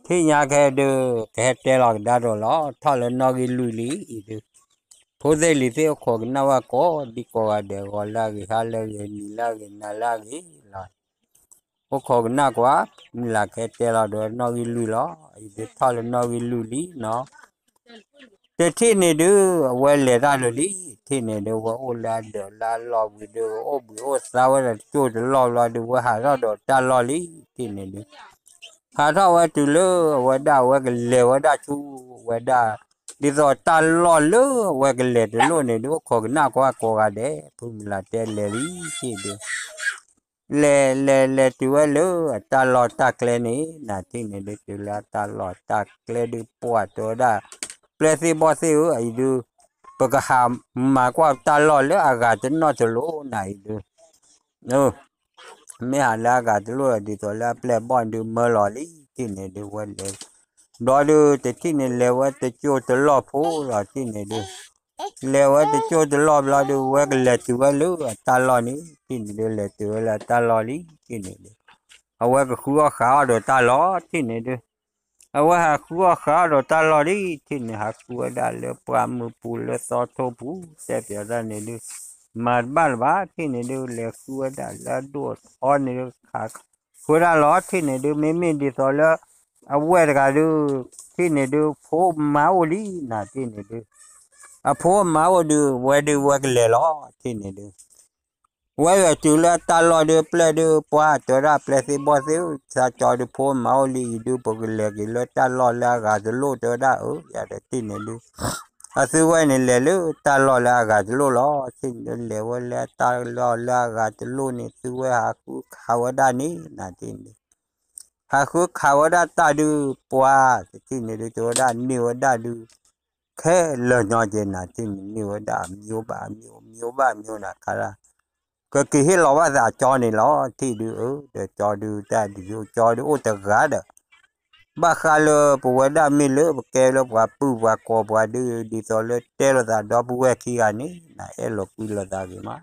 ထံၣ်ညါခဲဒုး ကဟဲတဲလီၤကဒါဒီးလီၤ ထီၣ်လၢနီၣ်ဂံၢ်လွံၢ်လံအံၤဒုး, ဖိသ့ၣ်လံၤသ့ၣ်အိၣ်ခိးကနၣ်ဝဲကိးဒံကိးဂၤဒဲး ဂီၤလၢအဂ့ၤ ဟါလၢအဂ့ၤ နံၤလၢအဂ့ၤ နၤလၢအဂ့ၤလီၤ. အိၣ်ခိးကနၣ်ကွၢ် မုၢ်လၢ်ကဟဲတဲလီၤဒီးနီၣ်ဂံၢ်လွံၢ်လီၤ. အံၤဒုးထီၣ်လၢနီၣ်ဂံၢ်လွံၢ်လံနီၤ. တထံၣ်န့ၣ်ဒုး အဝဲလဲၤတၢ်လၢာ်လံ. ထံၣ်န့ၣ်ဒုး ဝဲအိၣ်လၢအဒၢးလၢအလီၢ်ဝံၤဒုး အိၣ်ဘှံးအိၣ်သါဝဲဒၣ်တကၠိၢ်တလီၢ်ဘျီဒုး ဝဲဟးထီၣ်ဒီးတၢ်လီၢ်လံ. ထံၣ်န့ၣ်ဒုး ဟးထီၣ်ဝဲတုၤလၢအဝဲဒၣ် အဝဲကလဲၤဝဲဒၣ်ဆူဝဲဒၣ် ဒ်သိးတၢ်လီၢ်လၢအဝဲကလဲၤတလိၣ်န့ၣ်ဒုး အိၣ်ခိးကနၣ်ကွၢ်ကိးဂၤဒဲး ဖုမုၢ်လၢ်တဲလဲၤလံ. ထံၣ်ဒုး လဲၤလဲၤလဲၤတုၤဝဲလၢအတၢ်လီၢ်တၢ်ကျဲန့ၣ် နၤထံၣ်န့ၣ်ဒုး တုၤလၢအတၢ်လီၢ်တၢ်ကျဲဒုး ပှၢ်တဲဝဲဒၣ် ပျဲၢ်သ့ၣ်ဘီၣ်သ့ၣ်ဧၢ အံၤဒုး ပကဟးမၤကွၢ်တၢ်လီၢ်လၢအဂၤတနီၣ်တလိၣ် နၤအံၤဒုး မ့ၢ်ဟးလၢအဂၤတလိၣ်ဒီး ဒ်သိးလၢအပျဲၢ်ဘီၣ်ဒုးမၢလီၤလံ. ထံၣ်န့ၣ်ဒုး ဘျီဒုး တထံၣ်န့ၣ်လဲၤဝဲတကၠိၢ်တလီၢ်ဖိလီၤ. ထံၣ်န့ၣ်ဒုး လဲၤဝဲတကၠိၢ်တလီၢ်ဘျီဒုး ဝဲကလဲၤတုၤဝဲလၢအတၢ်လီၢ်န့ၣ် ထံၣ်န့ၣ်ဒုး လဲၤတုၤဝဲလၢအတၢ်လီၢ်လံ. ထံၣ်န့ၣ်ဒုး အဝဲကဃုအီၣ်ဃးအီၣ်ဒီးတၢ်လီၢ် ထံၣ်န့ၣ်ဒုး အဝဲဟးဃုအီၣ်ဃးအီၣ်ဒီးတၢ်လီၢ်လံ. ထံၣ်န့ၣ် ဟးဃုဝဲဒၣ်လၢပှၢ်မုၢ်ပူၤလၢသီထိပူၤ တဲပၠးတၢ်န့ၣ်ဒုး မၤတဘၣ်လၢၤဘၣ်. ထံၣ်န့ၣ်ဒုး လဲၤဃုဝဲဒၣ်လၢအဒိၣ်အထီန့ၣ်ဒုး ခးဃုဝဲဒၣ်လီၤ. ထံၣ်န့ၣ်ဒုး မ့မ့ၢ်ဒ်သိးလၢ အဝဲၢ်တဂၤဒုး ထံၣ်န့ၣ်ဒုး ဖိမါအိၣ်လံ နၤထံၣ်န့ၣ်ဒုး အဖိမါအိၣ်ဒုး ဝဲဒုးဝဲကလဲၤလီၤ. ထံၣ်န့ၣ်ဒုး ဝဲအံၤတုၤလၢတၢ်လီၢ်ဒုး ပျဲၢ်ဒုး ပှၤတဲဝဲဒၣ် ပျဲၢ်သ့ၣ်ဘီၣ်သ့ၣ်ဧၢ သးကၠီဒုး ဖိမါအိၣ်လံအံၤဒုး ပကလဲၤက့ၤလၢတၢ်လီၢ်လၢအဂၤတလိၣ် တဲဝဲဒၣ် အၢ ယၤဒီးထံၣ်န့ၣ်ဒုး အသုဝဲန့ၣ်လဲၤလၢတၢ်လီၢ်လၢအဂၤတလိၣ်လီၤ. ထံၣ်န့ၣ်ဒုး လဲၤဝဲလၢတၢ်လီၢ်လၢအဂၤတလိၣ်န့ၣ် သုဝဲဟးဃုခးဝဲဒၣ်န့ၣ် နၤထံၣ်န့ၣ်ဒုး ဟးဃုခးဝဲဒၣ်တၢ်ဒုး ပှၤတထံၣ်န့ၣ်ဒုး တဲဝဲဒၣ်န့ၢ်ဝဲဒၣ်ဒုး ခဲလၢာ်ညီကဲ နၤထံၣ်န့ၣ် န့ၢ်ဝဲဒၣ် မျိုးဘၣ်မျိုး မျိုးဘၣ်မျိုး နၤခါဒၣ် ကက့ၤဟ့ၣ်လီၤဘၣ်သးကၠီန့ၣ်လီၤ. ထံၣ်ဒုး အၢ ဒီးကၠီဒုး တၢ်ဒုး ကၠီဒုးအိၣ်တဂၤဒီး ဘၣ်ဃးလၢပဝဲဒၣ်မ့ၢ်လၢပကဲလၢပှၤပုၢ်ပှၤကီၢ်ပှၤဒုး ဒ်သိးလၢတဲလိာ်သးဒီပုၢ်ဝဲၢ်ခံဂၤန့ၣ် နအဲၣ်လိာ်ကွံလိာ်သးဂ့ၤမး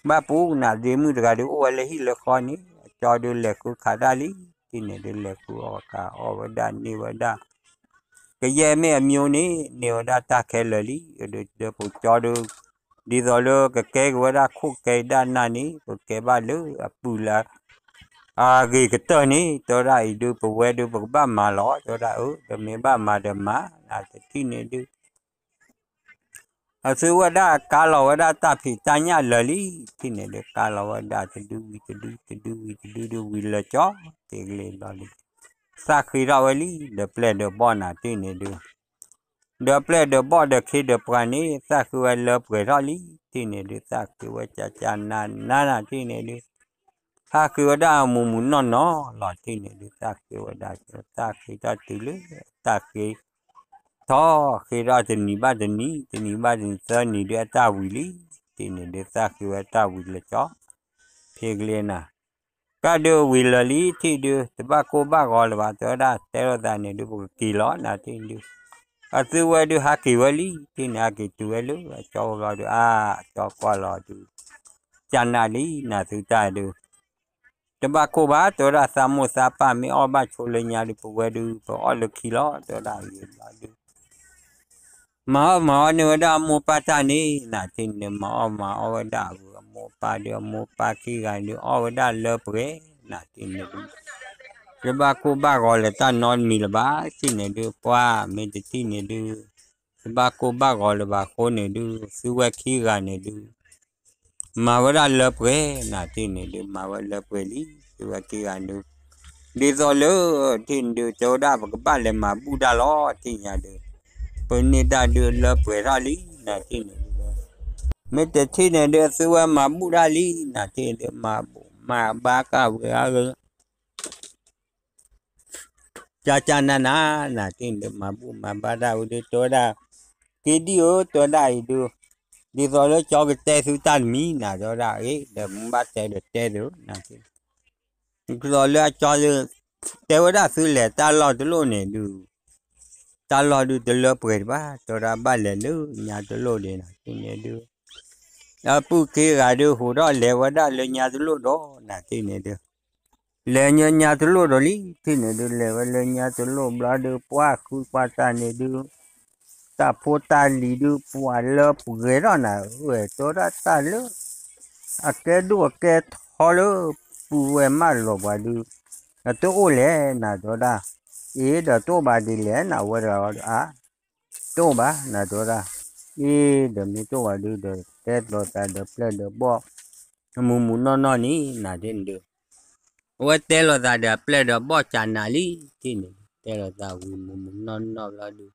ဘၣ်ပူၤနၤ ဒ့မုၣ်တဂၤဒုးအိၣ်ဝဲလၢဟံၣ်လၢဃီန့ၣ် အကၠီဒုးလဲၤဃုခးတၢ်လံ. ထံၣ်န့ၣ်ဒုး လဲၤဃုအီၣ်ခးအီၣ်ဝဲဒၣ်န့ၢ်ဝဲဒၣ် ကယဲၢ်မ့ၢ်အမျိုးန့ၣ် န့ၢ်ဝဲဒၣ်တၢ်ခဲလၢာ်လံ. ဒီးပကၠီဒုး ဒ်သိးလၢကကဲက့ၤဝဲဒၣ်ခိၣ်ကဲဒၣ်နၢ်န့ၣ် ပကဲဘၣ်လၢအပုၢ်လၢ အဂ့ၤကတၢၢ်န့ၣ် တဲဝဲဒၣ်အံၤဒုး ပဝဲဒုး ပကဘၣ်မၤလီၤ တဲဝဲဒၣ် အၢ ဒီးမ့ၢ်ဘၣ်မၤဒီးမၤ နၤတထံၣ်န့ၣ်ဒုး အသုဝဲဒၣ်ကါလီၤဝဲဒၣ်တၢ်ဖံးတၢ်ညၣ်လၢာ်လံ. ထံၣ်န့ၣ်ဒုး ကါလီၤဝဲဒၣ်တဒုဝံၤတဒု တဒုဝံၤတဒုဒုး ဝံၤလၢာ်ကၠီ က့ၤကလ့ၤဘျီဒုး သၣ်ဃ့ထီၣ်ဝဲလံ ဒီးပျဲၢ်ဒီးဘီၣ် နၤထံၣ်န့ၣ်ဒုး ဒီးပျဲၢ်ဒီးဘီၣ်ဒီးခ့ဒီးပှၤန့ၣ် သၣ်ဃ့ဝဲလၢပှဲၤထီၣ်လံ. ထံၣ်န့ၣ်ဒုး သၣ်ဃ့ဝဲကၠၢကၠၢနးနး နၤထံၣ်န့ၣ်ဒုး သၣ်ဃ့ဝဲဒၣ်မူးမူးနီၢ်နီၢ်လီၤ. ထံၣ်န့ၣ်ဒုး သၣ်ဃ့ဝဲဒၣ် သၣ်ဃ့ထီၣ်တုၤလၢ သၣ်ဃ့ ထီၣ်ဃ့ထီၣ်တနံၤဘၣ်တနံၤ တနံၤဘၣ်တနံၤ သၢနံၤဒုးအတၢ်ဝံၤလံ. ထံၣ်န့ၣ်ဒုး သၣ်ဃ့ဝဲတၢ်ဝံၤလၢာ်ကၠီ ဖဲကလ့ၤနၤ ကၢ်ဒုးဝံၤလၢာ်လံ. ထံၣ်ဒုး တဘၣ်ကိၢ်ဘၣ်ဂီၤလၢၤဘၣ် တဲဝဲဒၣ် တဲလိာ်သးန့ၣ်ဒုး ပကက့ၤလီၤ နၤထံၣ်န့ၣ်ဒုး အသုဝဲဒုးဟးက့ၤဝဲလံ. ထံၣ်န့ၣ် ဟးက့ၤတုၤဝဲလၢအကၠီဝဲဘျီဒုး အါ အကၠီကွၢ်လီၤဒုး ကၠၢနးလံ နၤသုတၢ်ဒုး တဘၣ်ကိၢ်ဘၣ် တဲဝဲဒၣ် သးမိၢ်သးပၢ်မ့ၢ်အီၣ်ဘၣ်ဆိလၢညါဒုး ပဝဲဒုး ပအီၣ်လၢခံလီၤ တဲဝဲဒၣ် ယဘျီဒုး မၤအီၣ်မၤအီၣ်န့ၢ်ဝဲဒၣ်အမိၢ်ပၢ်တၢ်န့ၣ် နၤထံၣ်န့ၣ်ဒုး မၤအီၣ်မၤအီၣ်ဝဲဒၣ်အမိၢ်ပၢ်ဒုး အမိၢ်ပၢ်ခံဂၤဒုး အီၣ်ဝဲဒၣ်လၢပှဲၤ နၤထံၣ်န့ၣ်ဒုး တဘၣ်ကိၢ်ဘၣ်ဂီၤလၢၤတၢ်နီတမံၤလၢၤဘၣ် ထံၣ်န့ၣ်ဒုး ပှၤမ့ၢ်တထံၣ်န့ၣ်ဒုး တဘၣ်ကိၢ်ဘၣ်ဂီၤလၢၤဘၣ်အဃိန့ၣ်ဒုး သုဝဲခံဂၤန့ၣ်ဒုး မၤဝဲဒၣ်လၢပှဲၤ နၤထံၣ်န့ၣ်ဒုး မၤဝဲလၢပှဲၤလံ သုဝဲခံဂၤဒုး ဒ်သိးလၢ ထံၣ်န့ၣ်ဒုး တဲဝဲဒၣ် ပကဘၣ်လဲၤမၤဘူၣ်တၢ်လီၤ ထံၣ်ညါဒုး ပန့ၢ်တၢ်ဒုးလၢပှဲၤထီၣ်လံ နၤထံၣ်န့ၣ်ဒုး မ့ၢ်တထံၣ်န့ၣ်ဒုး သုဝဲမၤဘူၣ်တၢ်လံ နၤထံၣ်ဒုး မၤဘူၣ်မၤဘါကၢ်ဝဲအဂ့ၢ် ကၠၢကၠၢနးနး နၤထံၣ်န့ၣ်ဒုး မၤဘူၣ်မၤဘါတၢ်ဝဲဒုး တဲဝဲဒၣ် က့ဒံၣ်ဧၢ တဲဝဲဒၣ်အံၤဒုး ဒ်သိးလၢကၠီကတဲသုတၢ်တမံၤ နၤတဲဝဲဒၣ် အ့ ဒီးမ့ၢ်ဘၣ်တဲဒီးတဲသ့ နၤထံၣ် ဒ်သိးလၢအကၠီဒုး တဲဝဲဒၣ်သုလဲၤတၢ်လီၢ်တလိၣ်န့ၣ်ဒုး တၢ်လီၢ်ဒုးတလၢပှဲၤတဘၣ် တဲဝဲဒၣ်ဘၣ်လဲၤလၢညါတလိၣ်ဒံး နၤထံၣ်န့ၣ်ဒုး အပုၢ်ခံဂၤဒုး ဟူးထီၣ်လဲၤဝဲဒၣ်လၢညါတလိၣ်ဒီး နၤထံၣ်န့ၣ်ဒုး လဲၤညါညါတလိၣ်ဒီးလံ ထံၣ်န့ၣ်ဒုး လဲၤဝဲလၢညါတလိၣ်ဘျီဒုး ပှၢ်ဃုကွၢ်တၢ်န့ၣ်ဒုး တၢ်ဖိတၢ်လံၤဒုး ပှၤလၢပှဲၤထီၣ်နၤဧၢ တဲဝဲဒၣ်တၢ်လၢ အကဲဒိၣ်အကဲထီလၢ ပုၢ်ဝဲၢ်မၢလီၤပှၤဒုး တအိၣ်လဲၣ်နၤ တဲဝဲဒၣ် အ့ ဒီးတအိၣ်ဘၣ်ဒ်လဲၣ်နၤ အဝဲတဂၤဒီး အါ တအိၣ်ဘၣ်နၤ တဲဝဲဒၣ် အ့ ဒီးမ့ၢ်တအိၣ်ဘၣ်ဒုး ဒီးတဲလိာ်သးဒီးပျဲၢ်ဒီးဘီၣ် မူးမူးနီၢ်နီၢ်န့ၣ် နၤထံၣ်န့ၣ်ဒုး အဝဲတဲလိာ်သးဒီးပျဲၢ်ဒီးဘီၣ်ကနးလံ ထံၣ်န့ၣ် တဲလိာ်သးဝံၤမူးမူးနီၢ်နီၢ်ဘျီ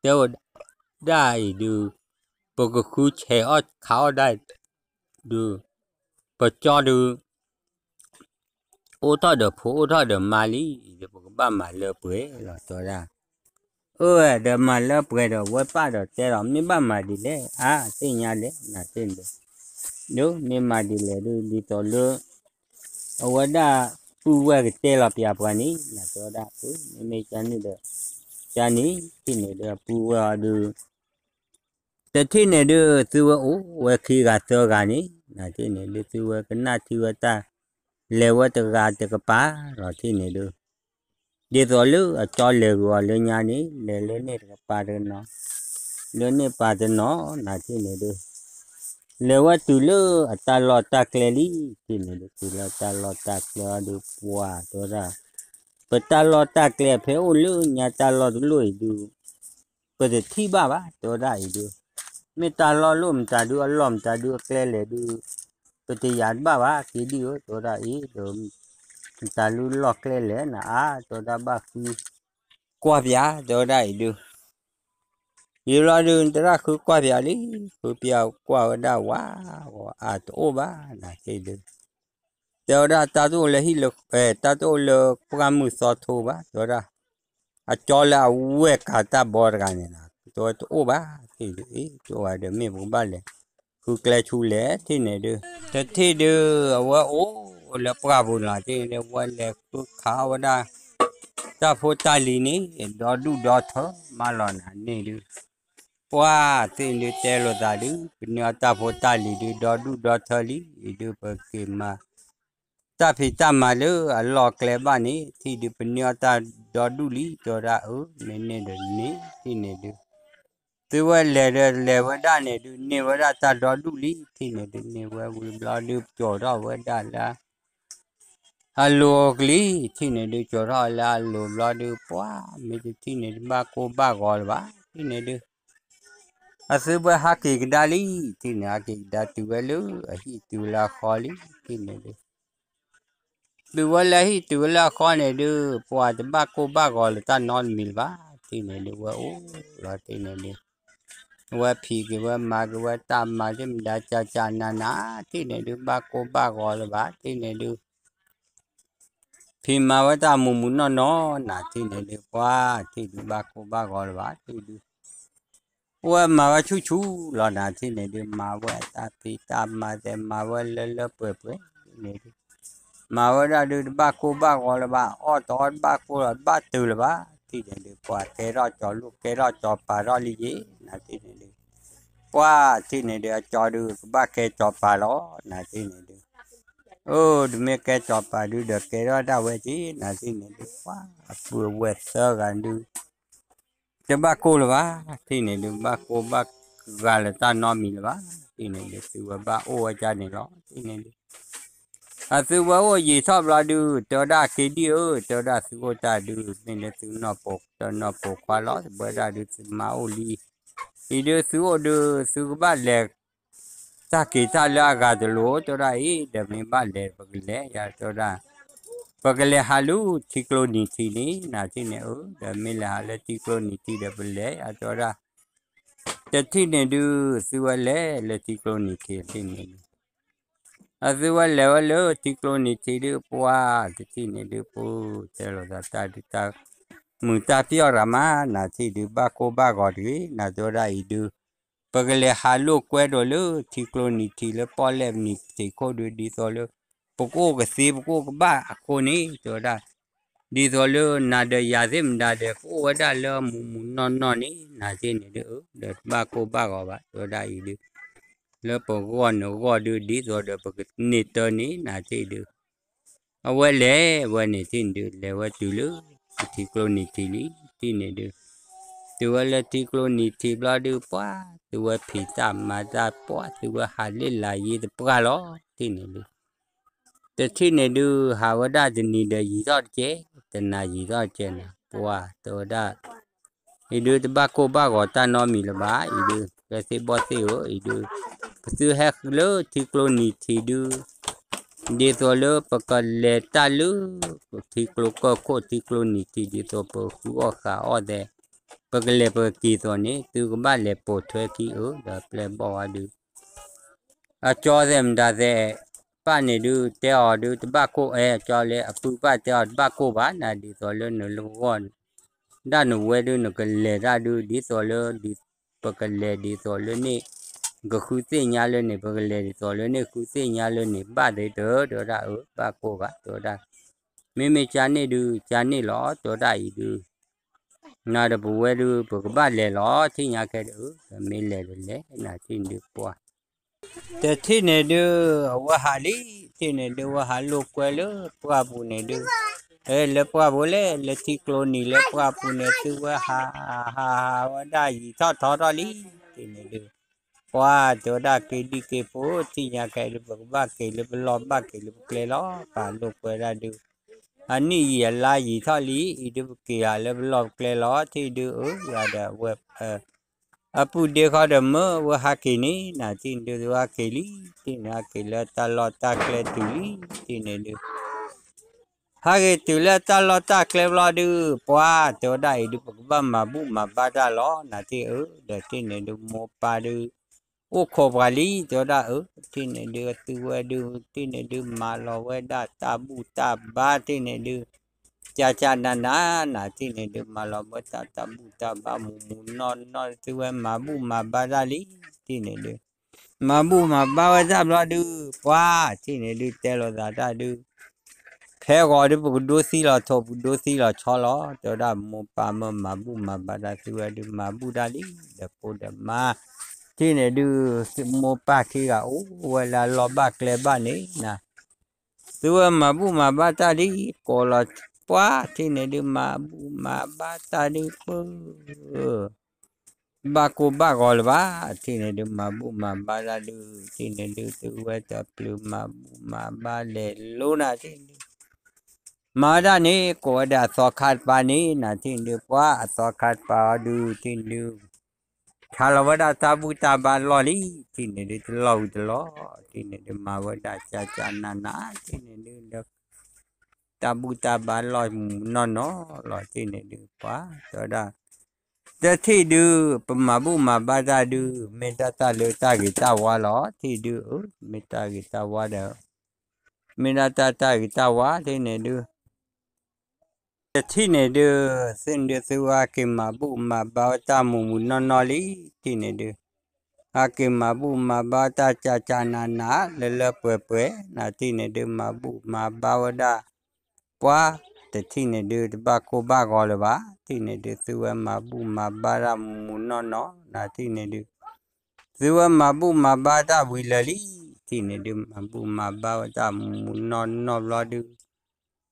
ဒုး တဲဝဲဒၣ်အံၤဒုး ပကဃုဆဲးအီၣ်ခးအီၣ်ဒၣ်ဒုး ပကၠီဒုး အိၣ်ထီၣ်ဒီးဖိအိၣ်ထီၣ်ဒီးမါလံ အံၤဒုး ပကဘၣ်မၤလၢပှဲၤလီၤ တဲဝဲဒၣ် အၢ ဒီးမၤလၢပှဲၤဒီးဝဲပၢ်ဒီးတဲဒီး မ့ၢ်ဘၣ်မၤဒ်လဲၣ် အါ သ့ၣ်ညါလဲၣ် နၤသ့ၣ်န့ၣ်ဒုး ဒုးမ့ၢ်မၤဒ်လဲၣ်ဒုး ဒ်သိးလၢ အဝဲဒၣ် ပုၢ်ဝဲၢ်ကတဲလီၤပျၢၤပှၤန့ၣ် နၤတဲဝဲဒၣ် အၢ မ့မ့ၢ်ကန့ၣ်ဒီး ကန့ၣ် ထံၣ်န့ၣ်ဒုး ပုၢ်ဝဲၢ်အီၤဒုး တထံၣ်န့ၣ်ဒုး သုဝဲအိၣ်ဝဲခံဂၤသၢဂၤန့ၣ် နၤထံၣ်န့ၣ်ဒုး သုဝဲကနၣ်ထံဝဲတၢ် လဲၤဝဲတဂၤတကပၤလီၤ ထံၣ်န့ၣ်ဒုး ဒ်သိးလၢအကၠီလဲၤဂုာ်အီၤလၢညါန့ၣ် လဲၤလၢန့ၣ်တကပၤတနီၤ လၢန့ၣ်ပၤတနီၤ နၤထံၣ်န့ၣ်ဒုး လဲၤဝဲတုၤလၢအတၢ်လီၢ်တၢ်ကျဲလံ ထံၣ်န့ၣ်ဒုး တုၤလၢတၢ်လီၢ်တၢ်ကျဲအီၤဒုး ပှၤတဲဝဲဒၣ် ပတၢ်လီၢ်တၢ်ကျဲဖဲအိၣ်လၢညါတၢ်လီၢ်တလိၣ်အံၤဒုး ပတထံၣ်ဘၣ်ဘၣ် တဲဝဲဒၣ်အံၤဒုး မ့ၢ်တၢ်လီၢ်လိၣ်မတၤဒုး အလီၢ်မတၤဒုး အကျဲလဲၣ်ဒုး ပတယာ်တဘၣ်ဘၣ် က့ၤဒံၣ်ဧၢ တဲဝဲဒၣ်အံၤဒုး မတၤလၢလီၢ်ကျဲလဲၣ်နၤ အါ တဲဝဲဒၣ်ဘၣ်ဃုကွၢ်ပၠး တဲဝဲဒၣ်အံၤဒုး ယံာ်လီၤဒုး နတရၣ်ဃုကွၢ်ပၠးလံ ဃုပၠးကွၢ်ဝဲဒၣ်ဝါ အတအိၣ်ဘၣ် နၤသ့ၣ်ဒုး တဲဝဲဒၣ်တၢ်တအိၣ်လၢဟံၣ်လၢ တၢ်တအိၣ်လၢပှၢ်မုၢ်သီထိဘၣ် တဲဝဲဒၣ် အကၠီလၢအဝဲၢ်ကၤတၢ်ဘီတဂၤန့ၣ်လီၤ တဲဝဲတအိၣ်ဘၣ် သ့ၣ်ဒုး အ့ တအိၣ်ဘၣ်ဒီး မ့ၢ်ပကဘၣ်လဲၤ ဃုကျဲဆူလဲၣ် ထံၣ်န့ၣ်ဒုး တထံၣ်ဒုး အဝဲအိၣ်လၢပှၢ်ပူၤလီၤ ထံၣ်န့ၣ်ဒုး ဝဲလဲၤဃုခးဝဲဒၣ် တၢ်ဖိတၢ်လံၤန့ၣ် ဒီဒူၣ်ဒီထၢ မးလီၤနၤန့ၣ်ဒုး ပှၢ်သ့ၣ်ဒုး တဲလိာ်သးဒုး ပန့ၢ်အီၣ်တၢ်ဖိတၢ်လံၤဒုး ဒီဒူၣ်ဒီထၢလံ အံၤဒုး ပက့ၤမၤ တၢ်ဖံးတၢ်မၤလၢအလီၢ်ကျဲဘၣ်န့ၣ် ထံၣ်ဒုး ပန့ၢ်အီၣ်တၢ်ဒီဒူၣ်လံ တဲဝဲဒၣ် အၢ မ့ၢ်န့ၣ်ဒီးန့ၣ် ထံၣ်န့ၣ်ဒုး သုဝဲလဲၤဒီးလဲၤဝဲဒၣ်န့ၣ်ဒုး န့ၢ်ဝဲဒၣ်တၢ်ဒီဒူၣ်လံ ထံၣ်န့ၣ်ဒုး န့ၢ်ဝဲဝံၤဘျီဒုး ကၠီၤထီၣ်ဝဲဒၣ်လၢ အလိၤကလံၤ ထံၣ်န့ၣ်ဒုး ကၠီၤထီၣ်လၢအလိၤဘျီဒုး ပှၢ် မ့ၢ်တထံၣ်န့ၣ်ဒုး ဘၣ်ကိၢ်ဘၣ်ဂီၤလၢၤဘၣ် ထံၣ်န့ၣ်ဒုး အသုဝဲဟးက့ၤကဒါလံ ထံၣ်န့ၣ် ဟးက့ၤကဒါတုၤဝဲလၢအဟံၣ်တုၤလၢအဃီလံ ထံၣ်န့ၣ်ဒုး တုၤဝဲလၢအဟံၣ်တုၤဝဲလၢအဃီန့ၣ်ဒုး ပှၢ်တဘၣ်ကိၢ်ဘၣ်ဂီၤလၢတၢ်နီတမံၤလၢၤဘၣ် ထံၣ်န့ၣ်ဒုး ဝဲအိၣ်လီၤ ထံၣ်န့ၣ်ဒုး ဝဲဖံးက့ၤဝဲမၤက့ၤဝဲတၢ်မၤသ့ၣ်မတၤကၠးကၠးနးနး ထံၣ်န့ၣ်ဒုး ဘၣ်ကိၢ်ဘၣ်ဂီၤလၢၤဘၣ် ထံၣ်န့ၣ်ဒုး ဖံးမၤဝဲတၢ်မူးမူးနီၢ်နီၢ်နၤ ထံၣ်န့ၣ်ဒုး ပှၢ် ထံၣ်ဒုးဘၣ်ကိၢ်ဘၣ်ဂီၤလၢၤဘၣ် ထံၣ်ဒုး အိၣ်ဝဲမၤဝဲဆူၣ်ဆူၣ်လီၤနၤ ထံၣ်န့ၣ်ဒုး မၤဝဲတၢ်ဖံးတၢ်မၤသဲး မၤဝဲလၢလၢပှဲၤပှဲၤ ထံၣ်န့ၣ်ဒုး မၤဝဲဒၣ်ဒုး တဘၣ်ကိၢ်ဘၣ်ဂီၤလၢၤဘၣ် အီၣ်တအီၣ်တဘၣ်ကိၢ်လီၤ တဘၣ်တုၤလၢၤဘၣ် ထံၣ်န့ၣ်ဒုး ပှၢ်ကဲထီၣ်ကၠီၤလိၣ် ကဲထီၣ်ကၠီၤပၤထီၣ်လံယ့ၤ နၤ ထံၣ်န့ၣ်ဒုး ပှၢ် ထံၣ်န့ၣ်ဒုး အကၠီၤဒုး ကဘၣ်ကဲကၠီၤပၤလီၤ နၤ ထံၣ်န့ၣ်ဒုး အိၣ် တမ့ၢ်ကဲကၠီၤပၤဒုး ဒီးကဲထီၣ်ဒၣ်ဝဲက့ၤ နၤ ထံၣ်န့ၣ်ဒုး ပှၢ် အပုၢ်အဝဲၢ်သၢဂၤဒုး တဘၣ်ကိၢ်လၢၤဘၣ် ထံၣ်န့ၣ်ဒုး ဘၣ်ကိၢ်ဘၣ်ဂီၤလၢတၢ်နီတမံၤလၢၤဘၣ် ထံၣ်န့ၣ်ဒုး သုဝဲဘၣ်အိၣ်ဝဲဒၣ်န့ၣ်လီၤ ထံၣ်န့ၣ်ဒုး အသုဝဲအိၣ်ယံာ်ထီၣ်ဘျီဒုး တဲဝဲဒၣ်က့ၤဒံၣ်ဧၢ တဲဝဲဒၣ်သုအိၣ်တၢ်ဒုး မ့ၢ်လၢသုနီၢ်ပိာ်တၢ်နီၢ်ပိာ်ခွါလီၤ တဘၣ်ဒၣ်ဒုး သုမါအိၣ်လံ အံၤဒုး သုအိၣ်ဒုး သုကဘၣ်လဲၤ တၢ်က့ၤတၢ်လၢအဂၤတလိၤ တဲဝဲဒၣ်အံၤ ဒီးမ့ၢ်ဘၣ်လဲၤ ပကလဲၤယၤ တဲဝဲဒၣ် ပကလဲၤဟးလၢထံကျိနံၤထံးန့ၣ် နၤ ထံၣ်န့ၣ်ဧၢ ဒီးမ့ၢ်လဲၤဟးလၢထံကျိနံၤထံးဒီးပလဲၤယၤ တဲဝဲဒၣ် တထံၣ်န့ၣ်ဒုး သုဝဲလဲၤလၢထံကျိနံၤထံး ထံၣ်န့ၣ်ဒုး အသုဝဲလဲၤဝဲလၢထံကျိနံၤထံးဒုး ပှၢ် တထံၣ်န့ၣ်ဒုး ပတဲလိာ်သးတၢ်ဒုးတၢ် မုာ်တၢ်ပျီၢ်ရၤမး နၤ ထံၣ်ဒုး ဘၣ်ကိၢ်ဘၣ်ဂီၤတဂ့ၤ နၤ တဲဝဲဒၣ်အံၤဒုး ပကလဲၤဟးလိာ်ကွဲဒီးလၢထံကျိနံၤထံးလၢပီၣ်လဲၣ်နံၤထံးခိၣ်ဒုး ဒ်သိးလၢ ပကအိၣ်ကသ့ ပကအိၣ်ကဘၣ်အဃိန့ၣ် တဲဝဲဒၣ် ဒ်သိးလၢနၤဒီးယၤသ့ၣ်မတၤဒီး ကအိၣ်ဝဲဒၣ်လၢမူးမူးနီၢ်နီၢ်န့ၣ် နၤ ထံၣ်န့ၣ်ဒုး အၢ ဒီးတဘၣ်ကိၢ်ဘၣ်ဂီၤဘၣ် တဲဝဲဒၣ်အံၤဒုး လၢပဂီၢ်နဂီၢ်ဒုး ဒ်သိးဒီးပကန့ၢ်တၢ်န့ၣ် နၤ ထံၣ်ဒုး အဝဲလဲၤဝဲန့ၣ် ထံၣ်န့ၣ်ဒုး လဲၤဝဲတုၤလၢ ထံကျိနံၤထံးလံ ထံၣ်န့ၣ်ဒုး, တုၤဝဲလၢထံကျိနံၤထံးဘျီဒုး ပှၤ သုဝဲဖံးတၢ်မၤတၢ်ပှၤ သုဝဲဟးလ့ၣ်လၤယ့တပှၢ်လီၤ ထံၣ်န့ၣ်ဒုး တထံၣ်န့ၣ်ဒုး ဟးဝဲဒၣ်တနံၤဒီးယံာ်ထီၣ်တကဲ, တနၤယံာ်ထီၣ်တကဲန့ၣ် ပှၤတဲဝဲဒၣ် အံၤဒုးတဘၣ်ကိၢ်ဘၣ်ဂီၤတၢ်နီတမံၤလၢၤဘၣ်, အံၤဒုး ကဲသ့ၣ်ဘီၣ်သ့ၣ်ဧၢ, အံၤဒုး ပသုဟဲဃုလၢထံကျိနံၤထံးဒုး ဒ်သိးလၢပကလဲၤတၢ်လၢ ထံကျိကၢၢ်ခိၣ်ထံကျိနံၤထံး ဒ်သိးပဃုအီၣ်ဃုအီၣ်သဲး ပကလဲၤပကက့ၤသိးန့ၣ် သုကဘၣ်လဲၤပိာ်ထွဲခံအၢ ဒီးပျဲၢ်ဘီၣ်ဝဲဒုး အကၠီသဲးမတၤသဲး ပၢ်န့ၣ်ဒုး တဲအီၤဒုး တဘၣ်ကိၢ်အဲ အကၠီလၢအပုၢ်ပၢ်တဲအီၤ တဘၣ်ကိၢ်ဘၣ်နၤ ဒ်သိးလၢနလၢဂီၢ် ဒၣ်နဝဲဒုး နကလဲၤတၢ်ဒုး ဒ်သိးလၢ ပကလဲၤဒ်သိးလၢန့ၣ် ကဃုသ့ၣ်ညါလၢန့ၣ် ပကလဲၤဒ်သိးလၢန့ၣ် ဃုသ့ၣ်ညါလၢန့ၣ် ဘၣ်သ့တၢၢ် တဲဝဲဒၣ်အၢ ဘၣ်ကိၢ်ဘၣ် တဲဝဲဒၣ် မ့မ့ၢ်ကန့ၣ်ဒုး ကန့ၣ်လီၤ တဲဝဲဒၣ်အံၤဒုး နၤဒီးပဝဲဒုး ပကဘၣ်လဲၤလီၤ ထံၣ်ညါခဲဒုး မ့ၢ်လဲၤဒီးလဲၤ နၤထံၣ်န့ၣ်ဒုးပှၤ တထံၣ်န့ၣ်ဒုး အဝဲဟးလံ ထံၣ်န့ၣ်ဒုး ဝဲဟးလိာ်ကွဲလၢပှၢ်ပူၤန့ၣ်ဒုး လၢပှၢ်ပူၤလဲၣ် လၢထံကျိနံၤလၢပှၢ်ပူၤန့ၣ် သုဝဲဟး ဟးဟးဝဲဒၣ်ယံာ်ထီၣ်ထီထီၣ်လံ ထံၣ်န့ၣ်ဒုး ပှၤတဲဝဲဒၣ်က့ၤဒံက့ၤဖိ ထံၣ်ညါခဲဒုး ပကဘၣ်က့ၤလၢပလီၢ်ဘၣ်က့ၤလၢပကျဲလီၤ ပာ်လိာ်ကွဲဒၣ်ဒုး အနံၣ်ယံာ်အလါယံာ်ထီၣ်လံ အံၤဒုးပက့ၤဟးလၢပလီၢ်ပကျဲလီၤ ထံၣ်ဒုးအၢ ယၤဒီးအဝဲ အပုၢ်ဒ့ခီဒီးမၢဝဲဟးက့ၤန့ၣ် နၤထံၣ်န့ၣ်ဒုး သုဟးက့ၤလံ ထံၣ်န့ၣ် ဟးက့ၤလၢတၢ်လီၢ်တၢ်ကျဲတုၤလံ ထံၣ်န့ၣ်ဒုး ဟးက့ၤတုၤလၢတၢ်လီၢ်တၢ်ကျဲဘျီဒုး ပှၤတဲဝဲဒၣ်အံၤဒုး ပကဘၣ်မၤဘူၣ်မၤဘါတၢ်လီၤ နၤထံၣ်အၢ ဒီးထံၣ်န့ၣ်ဒုး မိၢ်ပၢ်ဒုး အိၣ်ခိးပှၤလံ တဲဝဲဒၣ်အၢ ထံၣ်န့ၣ်ဒုး သုဝဲဒုး ထံၣ်န့ၣ်ဒုး မၤလီၤဝဲဒၣ်တၢ်ဘူၣ်တၢ်ဘါ ထံၣ်န့ၣ်ဒုး ကၢ်ကၢ်နးနး နၤထံၣ်န့ၣ်ဒုး မၤလီၤဝဲတၢ်တၢ်ဘူၣ်တၢ်ဘါ မူးမူးနီၢ်နီၢ် သုဝဲမၤဘူၣ်မၤဘါတၢ်လံ ထံၣ်န့ၣ်ဒုး မၤဘူၣ်မၤဘါဝဲတၢ်ဘျီဒုး ပှၤ ထံၣ်န့ၣ်ဒုး တဲလိာ်သးတၢ်ဒုး ဖဲဂီၤဒုး ပကဒိသံလီၤထိး ပကဒိသံလီၤဆီလီၤ တဲဝဲဒၣ် မိၢ်ပၢ်မၢမၤဘူၣ်မၤဘါတၢ် သုဝဲဒုး မၤဘူၣ်တၢ်လံ ဒီးဖိဒီးမါ ထံၣ်န့ၣ်ဒုး မိၢ်ပၢ်ခံဂၤအိၣ်ဝဲလၢအလီၢ်ဘၣ်ကျဲဘၣ်န့ၣ် နၤ သုဝဲမၤဘူၣ်မၤဘါတၢ်လံ ကိးလီၤ ပှၤ ထံၣ်န့ၣ်ဒုး မၤဘူၣ်မၤဘါတၢ်ဒုး ပၢ ဘၣ်ကိၢ်ဘၣ်ဂီၤလၢၤဘၣ် ထံၣ်န့ၣ်ဒုး မၤဘူၣ်မၤဘါတၢ်ဒုး ထံၣ်န့ၣ်ဒုး သုဝဲတပျုာ်မၤဘူၣ်မၤဘါလဲၤလိၤနၤ ထံၣ်န့ၣ်ဒုး မၤဝဲဒၣ်န့ၣ် ကိးဝဲဒၣ်အသီခါတပၤန့ၣ် နၤထံၣ်န့ၣ်ဒုး ပှၤအသီခါတပၤအီၤဒုး ထံၣ်န့ၣ်ဒုး ခးလီၤဝဲဒၣ်တၢ်ဘူၣ်တၢ်ဘါလီၢ်လံ ထံၣ်န့ၣ်ဒုး တလီၢ်ဝံၤတလီၢ် ထံၣ်န့ၣ်ဒုး မၤဝဲဒၣ်ကၢ်ကၢ်နးနး ထံၣ်န့ၣ်ဒုး တၢ်ဘူၣ်တၢ်ဘါလီၢ်မူးနီၢ်နီၢ်လီၤ ထံၣ်န့ၣ်ဒုး ပှၤ တဲဝဲဒၣ် တထံၣ်ဒုး ပမၤဘူၣ်မၤဘါတၢ်ဒုး မ့ၢ်ဒၣ်တၢ်လၢတၢ်ဂ့ၤတၢ်ဝါလီၤ ထံၣ်ဒုး အၢ မ့ၢ်တၢ်ဂ့ၤတၢ်ဝါဒီး မ့ၢ်ဒၣ်တၢ်တၢ်ဂ့ၤတၢ်ဝါ ထံၣ်န့ၣ်ဒုး တထံၣ်န့ၣ်ဒုး သ့ၣ်န့ၣ်ဒုး သုဝဲဟးက့ၤမၤဘူၣ်မၤဘါဝဲတၢ်မူးမူးနီၢ်နီၢ်လံ ထံၣ်န့ၣ်ဒုး ဟးက့ၤမၤဘူၣ်မၤဘါတၢ်ကၢ်ကၢ်နးနး လၢလၢပှဲၤပှဲၤ နၤထံၣ်န့ၣ်ဒုး မၤဘူၣ်မၤဘါဝဲဒၣ် ပှၤ တထံၣ်န့ၣ်ဒုး တဘၣ်ကိၢ်ဘၣ်ဂီၤလၢၤဘၣ် ထံၣ်န့ၣ်ဒုး သုဝဲမၤဘူၣ်မၤဘါတၢ်မူးမူးနီၢ်နီၢ် နၤထံၣ်န့ၣ်ဒုး သုဝဲမၤဘူၣ်မၤဘါတၢ်ဝံၤလၢာ်လံ ထံၣ်န့ၣ်ဒုး မၤဘူၣ်မၤဘါဝဲတၢ်မူးမူးနီၢ်နီၢ်ဘျီဒုး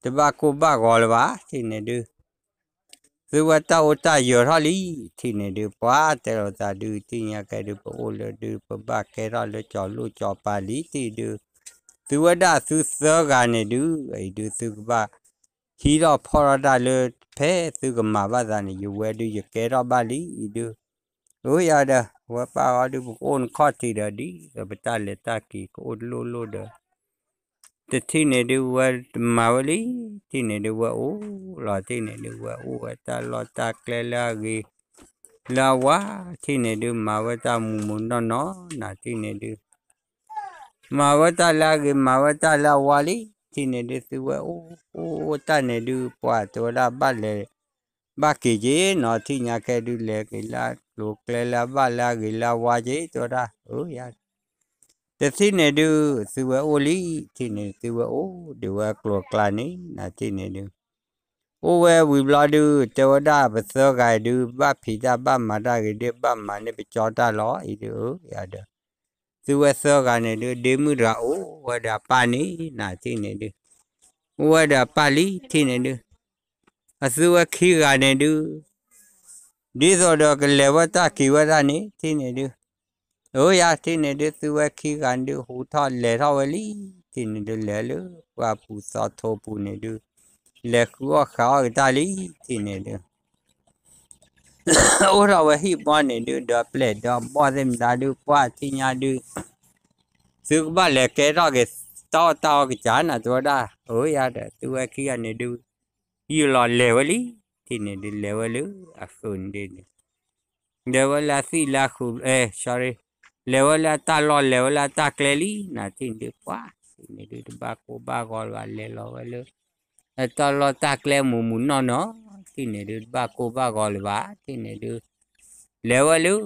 တဘၣ်ကိၢ်ဘၣ်ဂီၤလၢၤဘၣ် ထံၣ်န့ၣ်ဒုး သုဝဲတၢ်အိၣ်တၢ်ယၢၤထီၣ်လံ ထံၣ်န့ၣ်ဒုး ပှၤတဲလိာ်သးဒုး ထံၣ်ညါကဲဒုး ပအိၣ်လၢဒုး ပဘၣ်ကဲထီၣ်လၢကၠီၤလိၣ်ကၠီၤပၤလံ ထံၣ်ဒုး သုဝဲဒၣ်သုသၢဂၤန့ၣ်ဒုး အံၤဒုး သုကဘၣ် ဟံးထီၣ်ဖီၣ်ထီၣ်တၢ်လၢ ဖဲသုကမၤဘၣ်သးန့ၣ် ယဝဲဒုး ယကဲထီၣ်ဘၣ်လံ အံၤဒုး အၢ ယၤဒီး ဝဲပၢ်အီၤဒုး ပကအိၣ်နခီၣ်ထံးဒီးဒ် ပတၢ်လဲၤတၢ်က့ၤ ကအိၣ်တလိၣ်လိၣ်ဒီး တထံၣ်န့ၣ်ဒုး ဝဲတမၤဝဲလံ ထံၣ်န့ၣ်ဒုး ဝဲအိၣ်လီၤ ထံၣ်န့ၣ်ဒုး ဝဲအိၣ်ဝဲတၢ်လီၢ်တၢ်ကျဲလၢအဂ့ၤ လၢအဝါ ထံၣ်န့ၣ်ဒုး မၤဝဲတၢ်မူးမူးနီၢ်နီၢ် နၤထံၣ်န့ၣ်ဒုး မၤဝဲတၢ်လၢအဂ့ၤ မၤဝဲတၢ်လၢအဝါလံ ထံၣ်န့ၣ်ဒုး သုဝဲအိၣ် အိၣ်အိၣ်တၢ်န့ၣ်ဒုး ပှၤတဲဝဲဒၣ်ဘၣ်လဲၤ ဘၣ်က့ၤက့ၤနီၤ ထံၣ်ညါကဲဒုး လဲၤက့ၤလၢကျိၤကျဲလၢအဘၣ်လၢအဂ့ၤလၢအဝါက့ၤ တဲဝဲဒၣ် အၢ ယၤ တထံၣ်န့ၣ်ဒုး သုဝဲအိၣ်လံ ထံၣ်န့ၣ် သုဝဲအိၣ်ဒံးဝဲကျိၤကျါန့ၣ် နၤထံၣ်န့ၣ်ဒုး အိၣ်ဝဲဝံၤဘျီဒုး တဲဝဲဒၣ်ပသၢဂၤအံၤဒုး ဘၣ်ဖံးတၢ်ဘၣ်မၤတၢ်ဂ့ၤဒုး ဘၣ်မၤန့ၢ်ပကၠီတၢ်လီၤ အံၤဒုး အၢ ယၤဒီး သုဝဲသၢဂၤန့ၣ်ဒုး ဒ့မုၣ်တဂၤအိၣ်ဝဲဒီးအပၢ်န့ၣ် နၤထံၣ်န့ၣ်ဒုး အိၣ်ဝဲဒီးအပၢ်လံ ထံၣ်န့ၣ်ဒုး, အသုဝဲခံဂၤန့ၣ်ဒုး, ဒ်သိးဒီးကလဲၤဝဲတၢ်က့ၤဝဲဒၣ်န့ၣ် ထံၣ်န့ၣ်ဒုး, အၢယၤ ထံၣ်န့ၣ်ဒုး သုဝဲခံဂၤဒုး ဟူးထီၣ်လဲၤထီၣ်ဝဲလံ ထံၣ်န့ၣ်ဒုး လဲၤလၢပှၢ်ပူၤသီထိပူၤန့ၣ်ဒုး, လဲၤဃုအီၣ်ဃးအီၣ်ကတၢၢ်လံ ထံၣ်န့ၣ်ဒုး အိၣ်ထီၣ်ဝဲဟံၣ်ဘီန့ၣ်ဒုး ဒီးပျဲၢ်ဒီးဘီၣ်သ့ၣ်မတၤဒုး ပှၢ်ထံၣ်ညါဒုး, သုကဘၣ်လဲၤကဲထီၣ်က့ၤ တၢ်အီၣ်တၢ်အီကစၢ်နၤ တဲဝဲဒၣ်, အၢယၤဒီး သုဝဲခံဂၤန့ၣ်ဒုး, ယုၢ်လီၤလဲၤဝဲလံ ထံၣ်န့ၣ်ဒုး လဲၤဝဲလၢအဃုာ်န့ၣ်ဒုးန့ၣ် လဲၤဝဲလၢအသံၣ်လၢအဃုာ် အဲ sorry, လဲၤဝဲလၢအတၢ်လီၢ် လဲၤဝဲလၢအတၢ်ကျဲလံ နၤ ထံၣ်န့ၣ်ဒုး ပှၢ် ထံၣ်န့ၣ်ဒုး တဘၣ်ကိၢ်ဘၣ်ဂီၤလၢၤဘၣ် လဲၤလီၤဝဲလၢ အတၢ်လီၢ်တၢ်ကျဲမုၢ်မုၢ်နီၢ်နီၢ် ထံၣ်န့ၣ်ဒုး တဘၣ်ကိၢ်ဘၣ်ဂီၤလၢၤဘၣ် ထံၣ်န့ၣ်ဒုး, လဲၤဝဲလၢ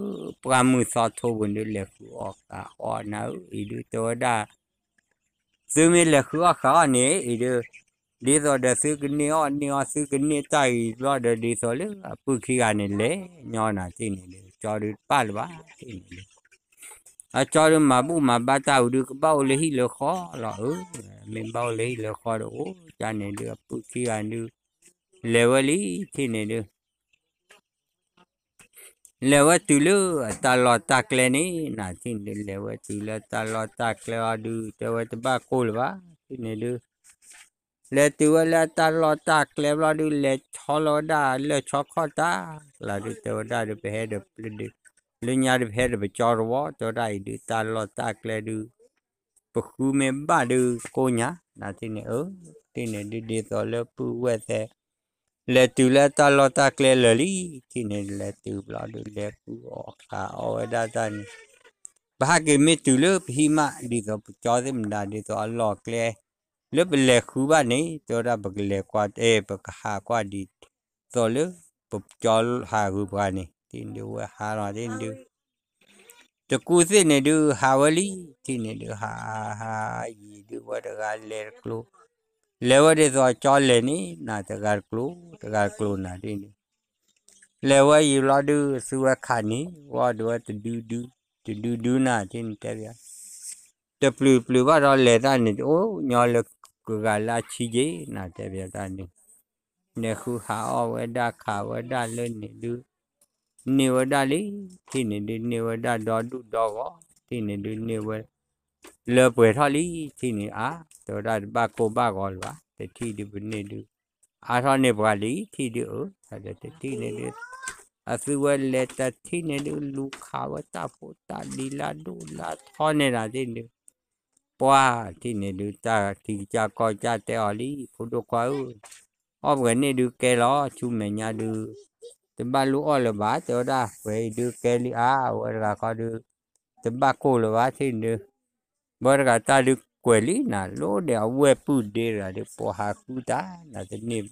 ပှၢ်မုၢ်သီထိပူၤဒုး လဲၤဃုအီၣ်ဃးအီၣ်နၤဧၢ အံၤဒုး တဲဝဲဒၣ် သုမ့ၢ်လဲၤဃုအီၣ်ဃးအီၣ်န့ၣ် အံၤဒုး, ဒ်သိးဒီးသုကန့ၢ်အီၣ်န့ၢ်အီၣ် သုကန့ၢ်တၢ်ဂ့ၤဘျီဒီး ဒ်သိးလၢအပုၢ်ခံဂၤန့ၣ် လဲၤညီနၤ ထံၣ်န့ၣ်ဒုး ကၠီဒုးတပၣ်လၢၤဘၣ် ထံၣ်န့ၣ်ဒုး အကၠီဒုး မၤဘူၣ်မၤဘါတၢ်ဝံၤဒုး ကဘၣ်အိၣ်လၢဟံၣ်လၢဃီလီၤ အၢ, မ့ၢ်ဘၣ်အိၣ်လၢဟံၣ်လၢဃီဒီး အိၣ်ကန့ၣ်ဒုး အပုၢ်ခံဂၤဒုး လဲၤဝဲလံ ထံၣ်န့ၣ်ဒုး လဲၤဝဲတုၤလၢအတၢ်လီၢ်တၢ်ကျဲန့ၣ် နၤ ထံၣ်န့ၣ်ဒုး လဲၤဝဲတုၤလၢတၢ်လီၢ်တၢ်ကျဲအီၤဒုး တဲဝဲတဘၣ်ကိၢ်လၢၤဘၣ် ထံၣ်န့ၣ်ဒုး လဲၤတုၤဝဲလၢအတၢ်လီၢ်တၢ်ကျဲဘျီဒုး လဲၤဆီလီၤဝဲဒၣ်လၢၢ်ဆီခီၣ်တၢ်ကျါဒုး တဲဝဲဒၣ်ဒုး ပဟဲဒီးပျုၤဒုး လၢညါဒုး ပဟဲဒီးပကၠီတဝီ တဲဝဲဒၣ်အံၤဒုး တၢ်လီၢ်တၢ်ကျဲဒုး ပဃုမ့ၢ်ဘၣ်ဒုးကိညါ နၤ ထံၣ်န့ၣ် အၢ, ထံၣ်န့ၣ်ဒုး ဒ်သိးလၢပုၢ်ဝဲၢ်သဲး လဲၤတုၤလၢတၢ်လီၢ်တၢ်ကျဲလၢာ်လံ ထံၣ်န့ၣ် လဲၤတုၤဘျီဒုး လဲၤဃုအီၣ်ဃးအီၣ်ဝဲဒၣ်တၢ်န့ၣ် ပဟးက့ၤမ့ၢ်တုၤလၢပဟံၣ်မး ဒ်သိးပကၠီသ့ၣ်မတၤ ဒ်သိးအလီၢ်ကျဲ လၢပလဲၤဃုဘၣ်န့ၣ် တဲဝဲဒၣ် ပကလဲၤကွၢ် အဲ ပကဟးကွၢ်ဒ်သိးလၢ ပကၠီဟးဂုာ်ပှၤန့ၣ် ထံၣ်န့ၣ်ဒုး ဝဲဟးလီၤ ထံၣ်န့ၣ်ဒုး တကူသ့ၣ်န့ၣ်ဒုး ဟးဝဲလံ ထံၣ်န့ၣ်ဒုး ဟးဟးယံာ်ဒုး ဝဲတဂၤလဲၤတကျိၤ လဲၤဝဲဒ်သိးကၠီလဲၤန့ၣ် နၤ တဂၤတကျိၤ တဂၤတကျိၤ နၤ ထံၣ်န့ၣ် လဲၤဝဲယံာ်ဘျီဒုး သုဝဲခးန့ၣ် ဝဲဒၣ်ဝဲတဒုဒု တဒုဒု နၤ ထံၣ်န့ၣ် တဲဘၣ် တပျုၤပျုၤဘၣ်ဒီးလဲၤတၢ်န့ၣ် တအိၣ်ညီလၢကဂၤလၢအဆံးက့ နၤ တဲဘၣ်တၢ်န့ၣ် လဲၤဃုဟးအီၣ်ဝဲဒၣ်ခးဝဲဒၣ်လၢန့ၣ်ဒုး န့ၢ်ဝဲဒၣ်လံ ထံၣ်န့ၣ်ဒုး န့ၢ်ဝဲဒၣ်ဒီဒူၣ်ဒီဂီၢ် ထံၣ်န့ၣ်ဒုး န့ၢ်ဝဲ လၢပှဲၤထီၣ်လံ ထံၣ်န့ၣ် အါ တဲဝဲဒၣ်တဘၣ်ကိၢ်ဘၣ်ဂီၤလၢၤဘၣ် တထံၣ်ဒုးပန့ၢ်ဒုး အါထီၣ်န့ၢ်ပှၤလံ ထံၣ်ဒုး အၢ တထံၣ်န့ၣ်ဒုး အသုဝဲလဲၤတထံၣ်န့ၣ်ဒုး လူၤခးဝဲတၢ်ဖိတၢ်လံၤလၢဒိၣ်လၢထီန့ၣ်ဒၣ် ထံၣ်န့ၣ်ဒုး ပှၢ် ထံၣ်န့ၣ်ဒုး တၢ်ထံကစၢ်ကီၢ်ကစၢ်တဲအီၤလံ ဖိဒိၣ်ခွါဧၢ အီၣ်ပှဲၤန့ၣ်ဒုးကဲလီၤ ဆူမဲာ်ညါဒုး တဘၣ်လူအီၣ်လၢၤဘၣ် တဲဝဲဒၣ် ပှဲၤအံၤဒုးကဲလံ အါ အဝဲတဂၤဃီဒုး တဘၣ်ကိၢ်လၢၤဘၣ် ထံၣ်န့ၣ်ဒုး ဘၣ်တဂၤတၢ်ဒုးကွဲးလံ နၤ လိၣ်ဒဲးအဝဲၢ်ပုၢ်ဒ့တဂၤဒုး ပိာ်ဟးဃုတၢ် နၤ တန့ၢ်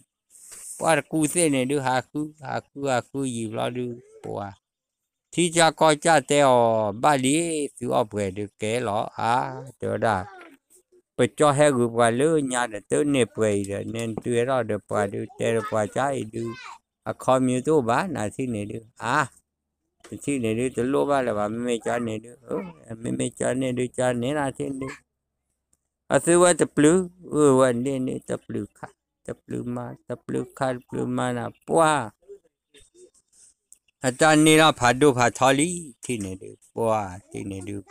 ပှၢ်တကူသ့ၣ်န့ၣ်ဒုး ဟးဃု ဟးဃု ဟးဃုယံာ်ဘျီဒုး ပှၢ် ထံကစၢ်ကီၢ်ကစၢ်တဲအီၤ ဘၣ်လံ သုအီၣ်ပှဲၤဒုးကဲလီၤ အါ တဲဝဲဒၣ် ပကၠီဟဲဂုာ်ပှၤလၢညါဒီး တန့ၢ်ပှဲၤအံၤဒီး နဲနတုၤဟဲထီၣ်ဒီးပှၤဒုး တဲဒီးပှၤကါအံၤဒုး အခီပညီတအိၣ်ဘၣ် နၤ ထံၣ်န့ၣ်ဒုး အါ တထံၣ်န့ၣ်ဒုး တလိၣ်ဘၣ်လၢၤဘၣ် မ့မ့ၢ်ကၠီန့ၣ်ဒုး အၢ မ့မ့ၢ်ကၠီန့ၣ်ဒုး ကၠီန့ၣ်နၤ ထံၣ်န့ၣ်ဒုး အသုဝဲတပျုၤ အၢ ဝဲန့ၣ်န့ၣ် တပျုၤခး တပျုၤမၤ တပျုၤခး တပျုၤမၤနၤ ပှၢ် အတၢ်န့ၢ်ထီၣ်ဖးဒိၣ်ဖးထီလံ ထံၣ်န့ၣ်ဒုး ပှၢ် ထံၣ်န့ၣ်ဒုး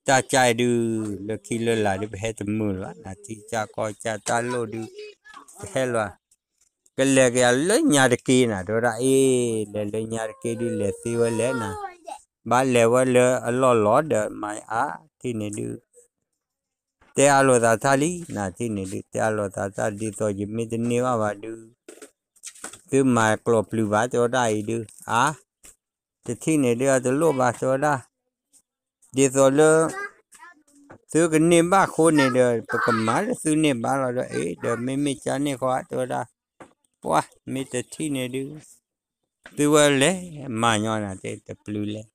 တၢ်ကၢအံၤဒုး လၢခံလၢလာ်ဒုး ပဟဲတမုာ်လၢၤဘၣ် နၤ ထံကစၢ်ကီၢ်ကစၢ်တၢ်လိၣ်ဒုး ကဟဲလီၤ ကလဲၤက့ၤလၢညါတက့ၢ်နၤ တဲဝဲဒၣ် အ့ လဲၤလၢညါတက့ၢ်ဒုး လဲၤသ့ဝဲလဲၣ်နၤ ဘၣ်လဲၤဝဲလၢအလီၢ်လီၤဒီးမၤအါ ထံၣ်န့ၣ်ဒုး တဲအါလိာ်သးတၢ်လံ နၤ ထံၣ်န့ၣ်ဒုး တဲအါလိာ်သးတၢ် ဒ်သိးယမ့ၢ်တန့ၢ်ဘၣ်ဘၣ်ဒုး သုမၤကျိာ်ပျုၤဘၣ် တဲဝဲဒၣ်အံၤဒုး အါ တထံၣ်န့ၣ်ဒုး အတလိၣ်ဘၣ် တဲဝဲဒၣ် ဒ်သိးလၢ သုကန့ၢ်ဘၣ်ဃိန့ၣ်ဒီး ပကမၤလၢသုန့ၢ်ဘၣ်လီၤဒီး အ့ ဒီးမ့မ့ၢ်ကၠီန့ၣ်ဃီ တဲဝဲဒၣ် ပှၢ် မ့ၢ်တထံၣ်န့ၣ်ဒုး သုဝဲလဲၤမၤညီနၤ တပျုၤလဲၤ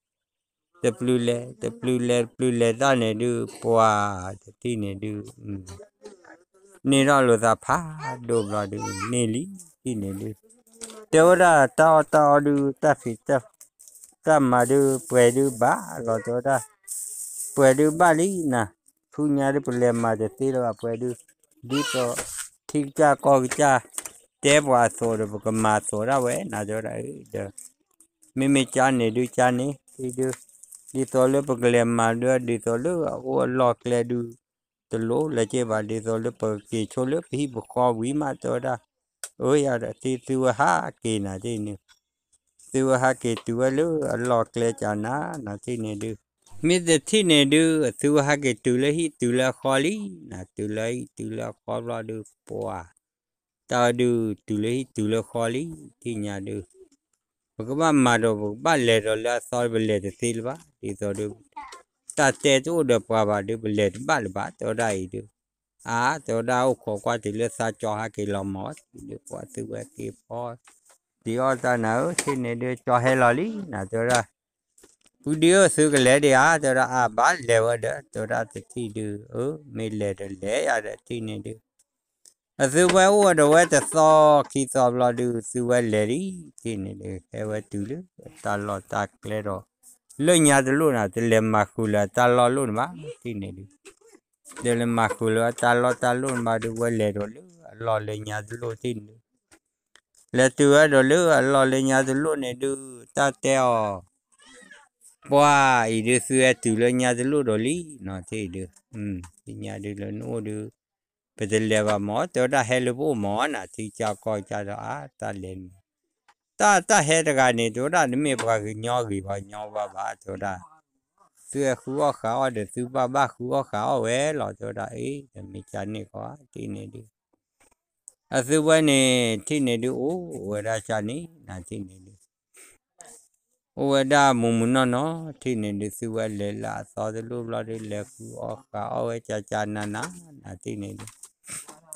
တပျုၤလဲၤ တပျုၤလဲၤ တပျုၤလဲၤတၢ်န့ၣ်ဒုး ပှၢ် တထံၣ်န့ၣ်ဒုး န့ၢ်ထီၣ်လိာ်သးဖးဒိၣ်ဘျီဒုး န့ၢ်လံ ထံၣ်န့ၣ်ဒုး တဲဝဲဒၣ်တၢ်အီၣ်တၢ်အီဒုး တၢ်ဖံးတၢ်မၤဒုး ပှဲၤဒုးဘၣ်လီၤ တဲဝဲဒၣ် ပှဲၤဒုးဘၣ်လံနၤ ဆူညါဒုး ပလဲၤမၤတသ့လၢၤဘၣ် ပှဲၤဒုး ဒ်သိး ထံကစၢ်ကီၢ်ကစၢ် တဲပှၤအသိးဒီး ပကမၤသိးဒၣ်ဝဲ နၤတဲဝဲဒၣ်ဒီး မ့မ့ၢ်ကန့ၣ်ဒုးကန့ၣ် ဒုး ဒ်သိးလၢပကလဲၤမၤဒုး ဒ်သိးလၢအအိၣ်အလီၢ်ကျဲဒုး တလိၣ်လၢၤက့ဘၣ် ဒ်သိးလၢပကက့ၤဆိလၢပဟံၣ်ပဃီဝံၤမး တဲဝဲဒၣ် အၢ ယၤဒီးသ့သုဝဲဟးက့ၤနၤတန့ၣ် သုဝဲဟးက့ၤတုၤဝဲလၢအလီၢ်ကျဲကနၤ နၤတန့ၣ်ဒုး မ့ၢ်တထံၣ်န့ၣ်ဒုး သုဝဲဟးက့ၤတုၤလၢဟံၣ်တုၤလၢအဃီလံ နၤ တုၤလၢဟံၣ်တုၤလၢအဃီဘျီဒုး ပှၤ တၢ်ဝဲဒုး တုၤလၢဟံၣ်တုၤလၢဃီလံ ထံၣ်ညါဒုး ပကဘၣ်မၤဒီး ပကဘၣ်လဲၤဒီးလၢအသီ ပလဲၤတသ့လၢၤဘၣ် ဒ်သိးဒုး တၢ်တဲတအိၣ်ဒီးပှၤဘၣ်ဒုး ပလဲၤတဘၣ်လၢၤဘၣ် တဲဝဲဒၣ်အံၤဒုး အါ တဲဝဲဒၣ်အိၣ်ခိးကွၢ်တုၤလၢသးကၠီဟးက့ၤလီၤမၢ် ဒုး ပှၤသုဝဲက့ၤဖီ ဒံးအီၣ်တၢ်နၤဧၢ ထံၣ်န့ၣ်ဒုး ကၠီဟဲလီၤလံ နၤ တဲဝဲဒၣ် ဖုဒံဧၢ သုကလဲၤဒံးဧါ တဲဝဲဒၣ် အါ ဘၣ်လဲၤဝဲဒီး တဲဝဲဒၣ်တထံၣ်ဒုး အၢ မ့ၢ်လဲၤဒီးလဲၤယၤဒီးထံၣ်န့ၣ်ဒုး အသုဝဲအိၣ်ဝဲဒီးဝဲတသီခံသီဘျီဒုး သုဝဲလဲၤလံ ထံၣ်န့ၣ်ဒုး ဟဲဝဲတုၤလၢတၢ်လီၢ်တၢ်ကျဲဒီး လၢညါတလိၣ်နၤ တလဲၤမၤဃုာ်လၢၤတၢ်လီၢ်လိၣ်န့ၣ်ဘၣ် ထံၣ်န့ၣ်ဒုး တလဲၤမၤဃုာ်လၢၤတၢ်လီၢ်တၢ်လိၣ်န့ၣ်ဘၣ်ဒုး ဝဲလဲၤဒီးလၢအလီၢ်လၢညါတလိၣ်ထံၣ်န့ၣ်ဒုး လဲၤတုၤဝဲဒီးလၢအလီၢ်လၢညါတလိၣ်န့ၣ်ဒုး တၢ်တဲအီၤ ပှၤအံၤဒုး သုဟဲတုၤလၢညါတလိၣ်ဒီးလံ နၤ ထံၣ်ဒုး ထံၣ်ညါဒုးလၢနအိၣ်ဒုး ပတလဲၤဘၣ်မၢ် တဲဝဲဒၣ် ဟဲလၢပအိၣ်မၢ် နၤ ထံကစၢ်ကီၢ်ကစၢ်ဒီး အါ တၢ်လဲၤန့ၣ် တၢ် တၢ်ဟဲတဂၤန့ၣ် တဲဝဲဒၣ် တမ့ၢ်ပှၤကညီဂ့ၤပှၤကညီဝါဘၣ် တဲဝဲဒၣ် သုဟဲဃုအီၣ်ဃးအီၣ်ဒီး သုဘၣ်ဘၣ်ဃုအီၣ်ဃးအီၣ်ဝဲလီၤ တဲဝဲဒၣ် အ့ တမ့ၢ်ကန့ၣ်ဃီ ထံၣ်န့ၣ်ဒုး အသုဝဲန့ၣ် ထံၣ်န့ၣ်ဒုး အိၣ်ဝဲဒၣ်ကန့ၣ် နၤထံၣ်န့ၣ်ဒုး အိၣ်ဝဲဒၣ်မုာ်မုာ်နီၢ်နီၢ် ထံၣ်န့ၣ်ဒုး သုဝဲလဲၤလၢအသီတလိၣ်ဘျီဒုး လဲၤဃုအီၣ်ဃးအီၣ်ဝဲကကနၤနၤ နၤထံၣ်န့ၣ်ဒုး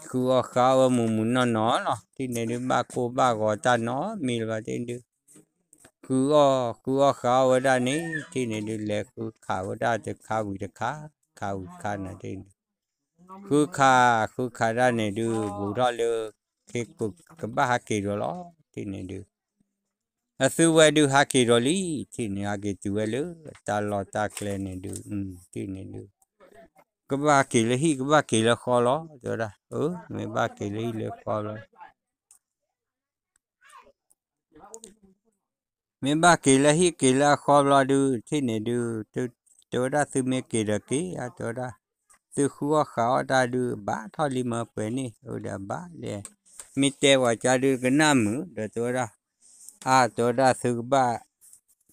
ဃုအီၣ်ဃးအီၣ်ဝဲမုာ်မုာ်နီၢ်နီၢ်လီၤ ထံၣ်န့ၣ်ဒုး ဘၣ်ကိၢ်ဘၣ်ဂီၤတၢ်နီတမံၤလၢၤဘၣ် ထံၣ်န့ၣ်ဒုး ဃုအီၣ် ဃုအီၣ်ဃးအီၣ်ဝဲဒၣ်န့ၣ် ထံၣ်န့ၣ်ဒုး လဲၤဃုခးဝဲဒၣ်တခါဝံၤတခါ ခးဝံၤတခါ နၤထံၣ်န့ၣ် ဃုခး ဃုခးဒၣ်န့ၣ်ဒုး ဘူးထီၣ်လၢ ခ့ကိးကဘၣ်ဟးက့ၤဒီးလီၤ ထံၣ်န့ၣ်ဒုး အသုဝဲဒုးဟးက့ၤဒီးလံ ထံၣ်န့ၣ် ဟးက့ၤတုၤဝဲလၢတၢ်လီၢ်တၢ်ကျဲန့ၣ်ဒုး ထံၣ်န့ၣ်ဒုး ကဘၣ်က့ၤလၢဟံၣ် ကဘၣ်က့ၤလၢဃီလီၤ တဲဝဲဒၣ် အၢ မ့ၢ်ဘၣ်က့ၤလၢဟံၣ်လၢဃီလီၤ မ့ၢ်ဘၣ်က့ၤလၢဟံၣ်က့ၤလၢအဃီဘျီဒုး ထံၣ်န့ၣ်ဒုး တဲဝဲဒၣ်သုမ့ၢ်က့ၤဒီးက့ၤဧါ တဲဝဲဒၣ် သုဃုအီၣ်ဃးအီၣ်တၢ်ဒုး ဘၣ်ထီၣ်လံမၢပှဲၤန့ၣ် အၢ ဒီးဘၣ်လဲၤ မ့ၢ်တဲပှၤကါဒုးကနၣ်မုာ် ဒီးတဲဝဲဒၣ် အါ တဲဝဲဒၣ်သုကဘၣ်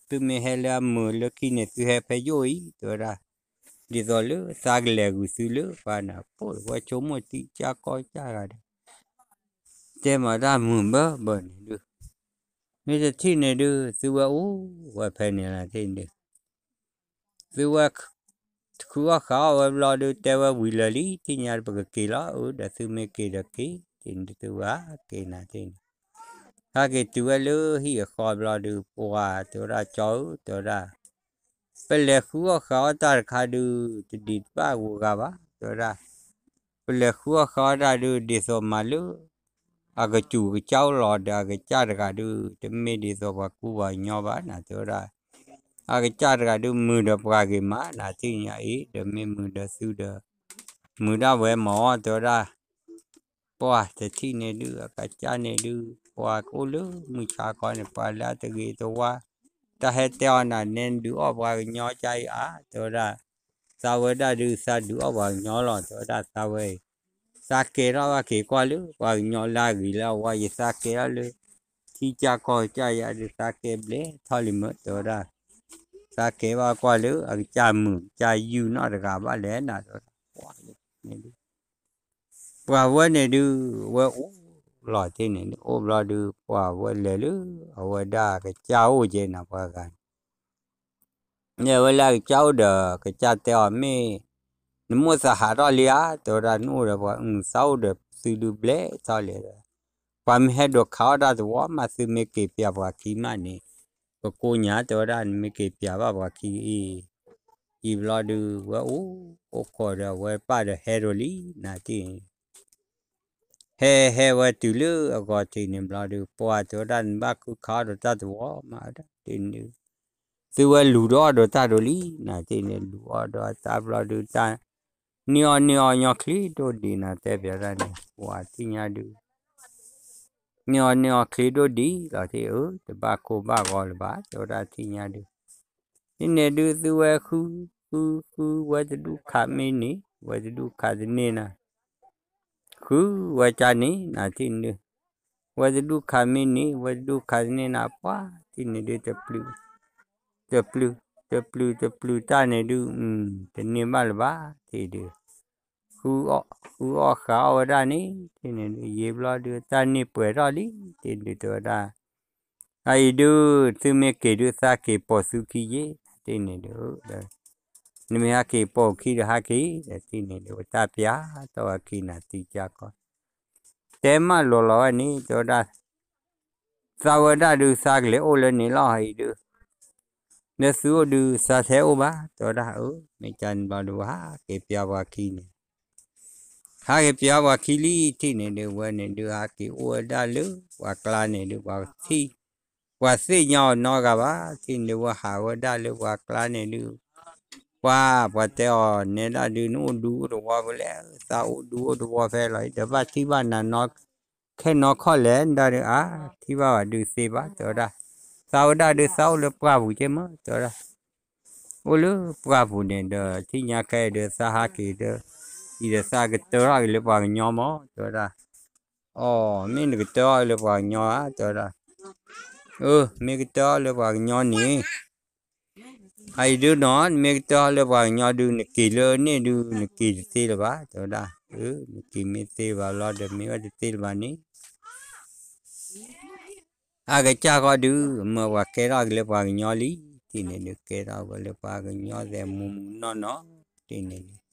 သုမ့ၢ်ဟဲလၢအမုာ်လၢခံန့ၣ် သုဟဲဖဲယိၣ်အံၤ တဲဝဲဒၣ် ဒ်သိးလၢသးကလဲၤဂုာ်သုလၢပှၤနၢ်ပၢၢ် ဝဲဆိကမိၣ်သံကစၢ်ကီၢ်ကစၢ်ဂၤဒီး တဲမၤတၢ်မုာ်ဘၢဘၢန့ၣ်ဒုး မ့ၢ်တထံၣ်န့ၣ်ဒုး သုဝဲအိၣ်ဝဲဖဲန့ၣ်လီၤ ထံၣ်န့ၣ်ဒုး သုဝဲ ဃုအီၣ်ဃးအီၣ်ဝဲဘျီဒုး တဲဝဲဝံၤလၢာ်လံ ထံၣ်ညါပကက့ၤလီၤ အၢ ဒီးသုမ့ၢ်က့ၤဒီးက့ၤ ထံၣ်န့ၣ်ဒုး သုဝဲဟးက့ၤနၤ ထံၣ်န့ၣ် ဟဲက့ၤတုၤဝဲလၢဟံၣ်အဃီဘျီဒုး ပှၤတဲဝဲဒၣ် ကၠီဧၢ တဲဝဲဒၣ် ပလဲၤဃုအီၣ်ဃးအီၣ်တၢ်တခါဒုး တဒံးတဘၣ်ဂိၤဂၤဘၣ် တဲဝဲဒၣ် ပလဲၤဃုအီၣ်ဃးအီၣ်တၢ်ဒုး ဒ်သိးမးလၢ အကစူၤကစၢ်အိၣ်လီၤဒီး အကစၢ်တဂၤဒုး တမ့ၢ်ဒ်သိးပှၤကူပှၤကညီဘၣ်နၤ တဲဝဲဒၣ် အကစၢ်တဂၤဒုး မုာ်ဒီးပှၤဂ့ၤမး နၤထံၣ်ညါအံၤ ဒီးမ့ၢ်မုာ်ဒီးသုဒီး မုာ်ဒၣ်ဝဲမၢ် တဲဝဲဒၣ် ပှၤတထံၣ်န့ၣ်ဒုး အကစၢ်န့ၣ်ဒုး ပှၤကအိၣ်လၢမုၢ်ဆါခီန့ၣ် ပှၤလၢအတဂ့ၤတဝါ တၢ်ဟဲတဲအီၤနၤ နဲဒုးအီၣ်ပှၤကညီကါအံၤအါ တဲဝဲဒၣ် သးဝဲဒၣ်ဒုး သးဒုးအီၣ်ပှၤကညီလီၤ တဲဝဲဒၣ် သးဝဲအံၤ သးကဲထီၣ်ဘၣ်က့ၤကွၢ်လၢ ပှၤကညီလၢအဂ့ၤလၢအဝါ ယသးကဲထီၣ်လၢ ထံကၢ်ကီၢ်ကၢ်ယၤဒုး သးကဲဘျဲၣ်ထီၣ်လံမၢ် တဲဝဲဒၣ် သးကဲဘၣ်ကွၢ်လၢ အကစၢ်မုာ်ကစၢ်ယုၢ်နီတဂၤဘၣ်လဲၣ်နၤ တဲဝဲဒၣ် ပှၤဝဲန့ၣ်ဒုး ဝဲအိၣ်လီၤတ့ၢ်န့ၣ် အိၣ်ဘျီဒုး ပှၤဝဲလဲၤလၢ အဝဲဒၣ်ကစၢ်အိၣ်ကဲနၤ ပှၤဂၤန့ၣ် လဲၤဝဲလၢအကစၢ်အိၣ်ဒီး ကစၢ်တဲအီၤ မ့ၢ် နမိၢ်သးဟးထီၣ်လံဧါ တဲဝဲဒၣ် နအိၣ်ဒီးပှၤ သးအိၣ်ဒီးသုဒုးဘျဲၣ်ထီၣ်လဲၣ်ဒီး ပှၤမ့ၢ်ဟဲဒိးခးအီၣ်တၢ်တဝီမး သုမ့ၢ်က့ၤပျးပှၤခံမးန့ၣ် ပကိညါ တဲဝဲဒၣ် နမ့ၢ်က့ၤပျးဘၣ်ပှၤခံအံၤ အံၤဘျီဒုး ဝဲအိၣ် အိၣ်ခိးဒီး ဝဲပၢ်ဒီးဟဲဒိးလံ နၤတ့ၢ် ဟဲဟဲဝဲတုၤလၢအဂီၢ်ထံးန့ၣ်ဘျီဒုး ပှၤတဲဝဲဒၣ် နဘၣ်ဃုခးအီၣ်ဒီးတၢ်တဝီမး တဲန့ၣ်ဒုး သုဝဲလူၤဒီးအီၣ်ဒီးတၢ်ဒိးလံ နၤတ့ၢ်န့ၣ် လူၤအီၣ်ဒီးတၢ်ဘျီဒုး တၢ် န့ၢ်အီၣ်န့ၢ်အီၣ်ညီချ့ဒိၣ်ဒံးနၤ တဲပျးဒၣ်န့ၣ် ပှၤထံၣ်ညါဒုး န့ၢ်အီၣ်န့ၢ်အီၣ်ချ့ဒိၣ်ဒံးလီၤ ထံၣ်အၢ တဘၣ်ကိၢ်ဘၣ်ဂီၤလၢၤဘၣ် တဲဝဲဒၣ်ထံၣ်ညါဒုး ထံၣ်န့ၣ်ဒုး သုဝဲဃု ဃု ဃု ဝဲတဒူၣ်ခးမ့ၢ်န့ၢ် ဝဲတဒူၣ်ခးတန့ၢ်နၤ ဃုဝဲကန့ၣ်နၤထံၣ်န့ၣ်ဒုး ဝဲတဒူၣ်ခးမ့ၢ်န့ၢ် ဝဲတဒူၣ်ခးတန့ၢ်နၤ ပှၤထံၣ်န့ၣ်ဒုး တပျုၤ တပျုၤ တပျုၤ တပျုၤတၢ်န့ၣ်ဒုး တန့ၢ်ဘၣ်လၢၤဘၣ် ထံၣ်ဒုး ဃုအီၣ်ဃုအီၣ်ဃးအီၣ်ဝဲဒၣ်န့ၣ် ထံၣ်န့ၣ်ဒုး ယံာ်ဘျီဒုး တၢ်န့ၢ်ပှဲၤထီၣ်လံ ထံၣ်ဒုးတဲဝဲဒၣ် အအံၤဒုး သုမ့ၢ်က့ၤဒုး သးက့ၤပိာ်သုခံယ့ၣ် ထံၣ်န့ၣ်ဒုး နမ့ၢ်ဟဲက့ၤပိာ်ခံဒီးဟဲက့ၤ ထံၣ်န့ၣ်ဒုး ဝဲတၢ်ပျးထီၣ်ဝဲခံနၤသံကၢ်ကီ တဲမးလီၤလီၤဝဲန့ၣ် တဲဝဲဒၣ် သးဝဲဒၣ်ဒုး သးကလဲၤအိၣ်လၢန့ၣ်လီၤ အံၤဒုး လၢသုအိၣ်ဒုး သးထဲအိၣ်ဘၣ် တဲဝဲဒၣ် အၢ မ့ၢ်ကန့ၣ်ဘျီဒုး ဟးက့ၤပျးပှၤခံန့ၣ် ဟးက့ၤပျးပှၤခံလံ ထံၣ်န့ၣ်ဒုး ဝဲန့ၣ်ဒုး ဟးက့ၤအိၣ်ဝဲဒၣ်လၢ ပှၤကျါန့ၣ်ဒုး ပှၤထံၣ် ပှၤသ့ၣ်ညါအီၤနီတဂၤဘၣ် ထံၣ်န့ၣ်ဒုး ဝဲဟးဝဲဒၣ်လၢပှၤကျါန့ၣ်ဒုး ပှၤ ပှၤတဲအီၤနဲဒၣ်ဒုး နအိၣ်ဒူအိၣ်တဝီဖဲလဲၣ် သးအိၣ်ဒူအိၣ်တဝီဖဲလီၤ ဒီးဘၣ်ထံၣ်ဘၣ်နၤနီ ခဲနီၢ်ခီၣ်လဲၣ် နဒၣ်ဒုး အါ ထံၣ်ဘၣ်ဘၣ်ဒုးသ့ဘၣ် တဲဝဲဒၣ် သးဝဲဒၣ်ဒုး သးအိၣ်လၢပှၢ်ပူၤက့မး တဲဝဲဒၣ် အိၣ်လၢပှၢ်ပူၤန့ၣ်ဒီး ထံၣ်ညါခဲအံၤဒုး သးဟးက့ၤဒီး အံၤဒီးသးကတၢၢ်ထီၣ်က့ၤလၢပှၤကညီမး တဲဝဲဒၣ် အိ မ့ၢ်နကတၢၢ်ထီၣ်လၢပှၤကညီဧါ တဲဝဲဒၣ် အၢ မ့ၢ်ကတၢၢ်ထီၣ်လၢပှၤကညီန့ၣ် အအံၤဒုးနီၤ နမ့ၢ်ကတၢၢ်ထီၣ်လၢပှၤကညီဒုး နက့ၤလၢန့ၣ်ဒုး နက့ၤတသ့လၢၤဘၣ် တဲဝဲဒၣ် အၢ နက့ၤမ့ၢ်သ့လၢၤဘၣ်လီၤဒီး မ့ၢ်ဝဲတသ့လၢၤဘၣ်န့ၣ် အကစၢ်ဃီဒုး မၢပှၤကဲထီၣ်က့ၤလၢပှၤကညီလံ ထံၣ်န့ၣ်ဒုး ကဲထီၣ်ဝဲလၢပှၤကညီသဲးမူးမူးနီၢ်နီၢ် ထံၣ်န့ၣ်ဒုး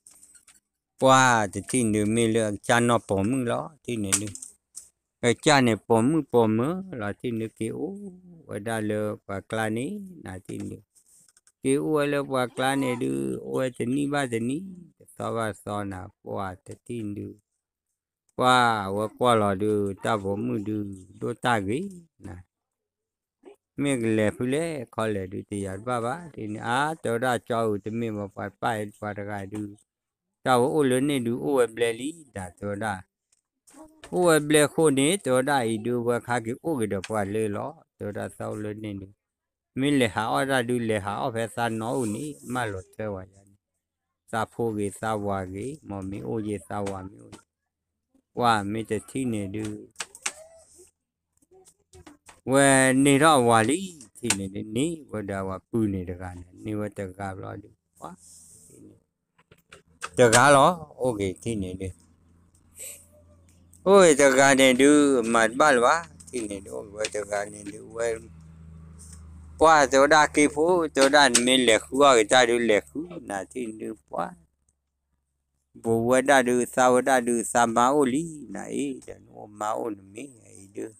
ပှၤတထံၣ်န့ၣ်ဒုး မ့ၢ်လၢအကစၢ်နီၢ်ပိာ်မုၣ်လီၤ ထံၣ်န့ၣ်ဒုး အကစၢ်န့ၣ်ပိာ်မုၣ်ပိာ်မၢၤလီၤ ထံၣ်န့ၣ်ဒုး က့ၤအိၣ်ဝဲဒၣ်လၢပှၤကျါန့ၣ် နၤထံၣ်န့ၣ်ဒုး က့ၤအိၣ်ဝဲလၢပှၤကျါန့ၣ်ဒုး အိၣ်ဝဲတနံၣ်ဘၣ်တနံၣ် တသီဘၣ်တသီနၤ ပှၤတထံၣ်န့ၣ်ဒုး ပှၤဝဲကွၢ်လီၤဒုး တၢ်ပိာ်မုၣ်ဒုး ဒိၣ်တၢ်ဂ့ၤနၤ မ့ၢ်ကလဲၤဖုလဲၣ်ခီလဲၣ်ဒုး တယာ်တဘၣ်ဘၣ် ဒ်န့ၣ် အါ တဲဝဲဒၣ် ကၠီအုးတမ့ၢ်ဘၣ် ပှၤပၢ်အံၤပှၤတဂၤဒုး တၢ်ဝဲအိၣ်လၢန့ၣ်ဒုး အိၣ်ဝဲဘျဲၣ်လံ ဒၣ်တဲဝဲဒၣ် အိၣ်ဝဲဘျဲၣ်ဃိန့ၣ် တဲဝဲဒၣ်အံၤဒုး ဝဲခါက့ၤအိၣ်က့ၤဒီးပှၤလၢလီၤ တဲဝဲဒၣ် သးအိၣ်လၢန့ၣ်ဒုး မ့ၢ်လဲၤဟးအီၣ်တၢ်ဒုး လဲၤဟးအီၣ်ဖဲသးနီၢ်အိၣ်န့ၣ် မၢလီၤထွဲဝဲယၤန့ၣ် သးဖိဂ့ၤ သးဝၤဂ့ၤ မ်မ့ၢ်အိၣ်ယ့ၢ်သးဝၤမ့ၢ်အိၣ်န့ၣ် ပှၤမ့ၢ်တထံၣ်န့ၣ်ဒုး ဝဲန့ၢ်ထီၣ်အဝၤလံ ထံၣ်န့ၣ်ဒုး န့ၢ်ဝဲဒီးအဝၤပုၢ်န့ၣ်တဂၤန့ၣ် န့ၢ်ဝဲတဂၤဘျီဒုး ပှၤ တဂၤလီၤ အိၣ်က့ၤထံၣ်န့ၣ်ဒုး အိၣ်က့ၤတဂၤန့ၣ်ဒုး မၤတဘၣ်လၢၤဘၣ် ထံၣ်န့ၣ်ဒုး အိၣ်က့ၤဝဲတဂၤန့ၣ်ဒုး ဝဲ ပှၤတဲဝဲဒၣ်က့ၤဖိ တဲဝဲဒၣ် နမ့ၢ်လဲၤဃုအီၣ်က့ၤတၢ်ဒုး လဲၤဃုနၤထံၣ်န့ၣ်ဒုး ပှၤ ဘူးဝဲဒၣ်ဒုး သးဝဲဒၣ်ဒုး သးမါအိၣ်လံ နၤအံၤ ဒီးနအိၣ်မါအိၣ်နမ့ၢ်အံၤဒုး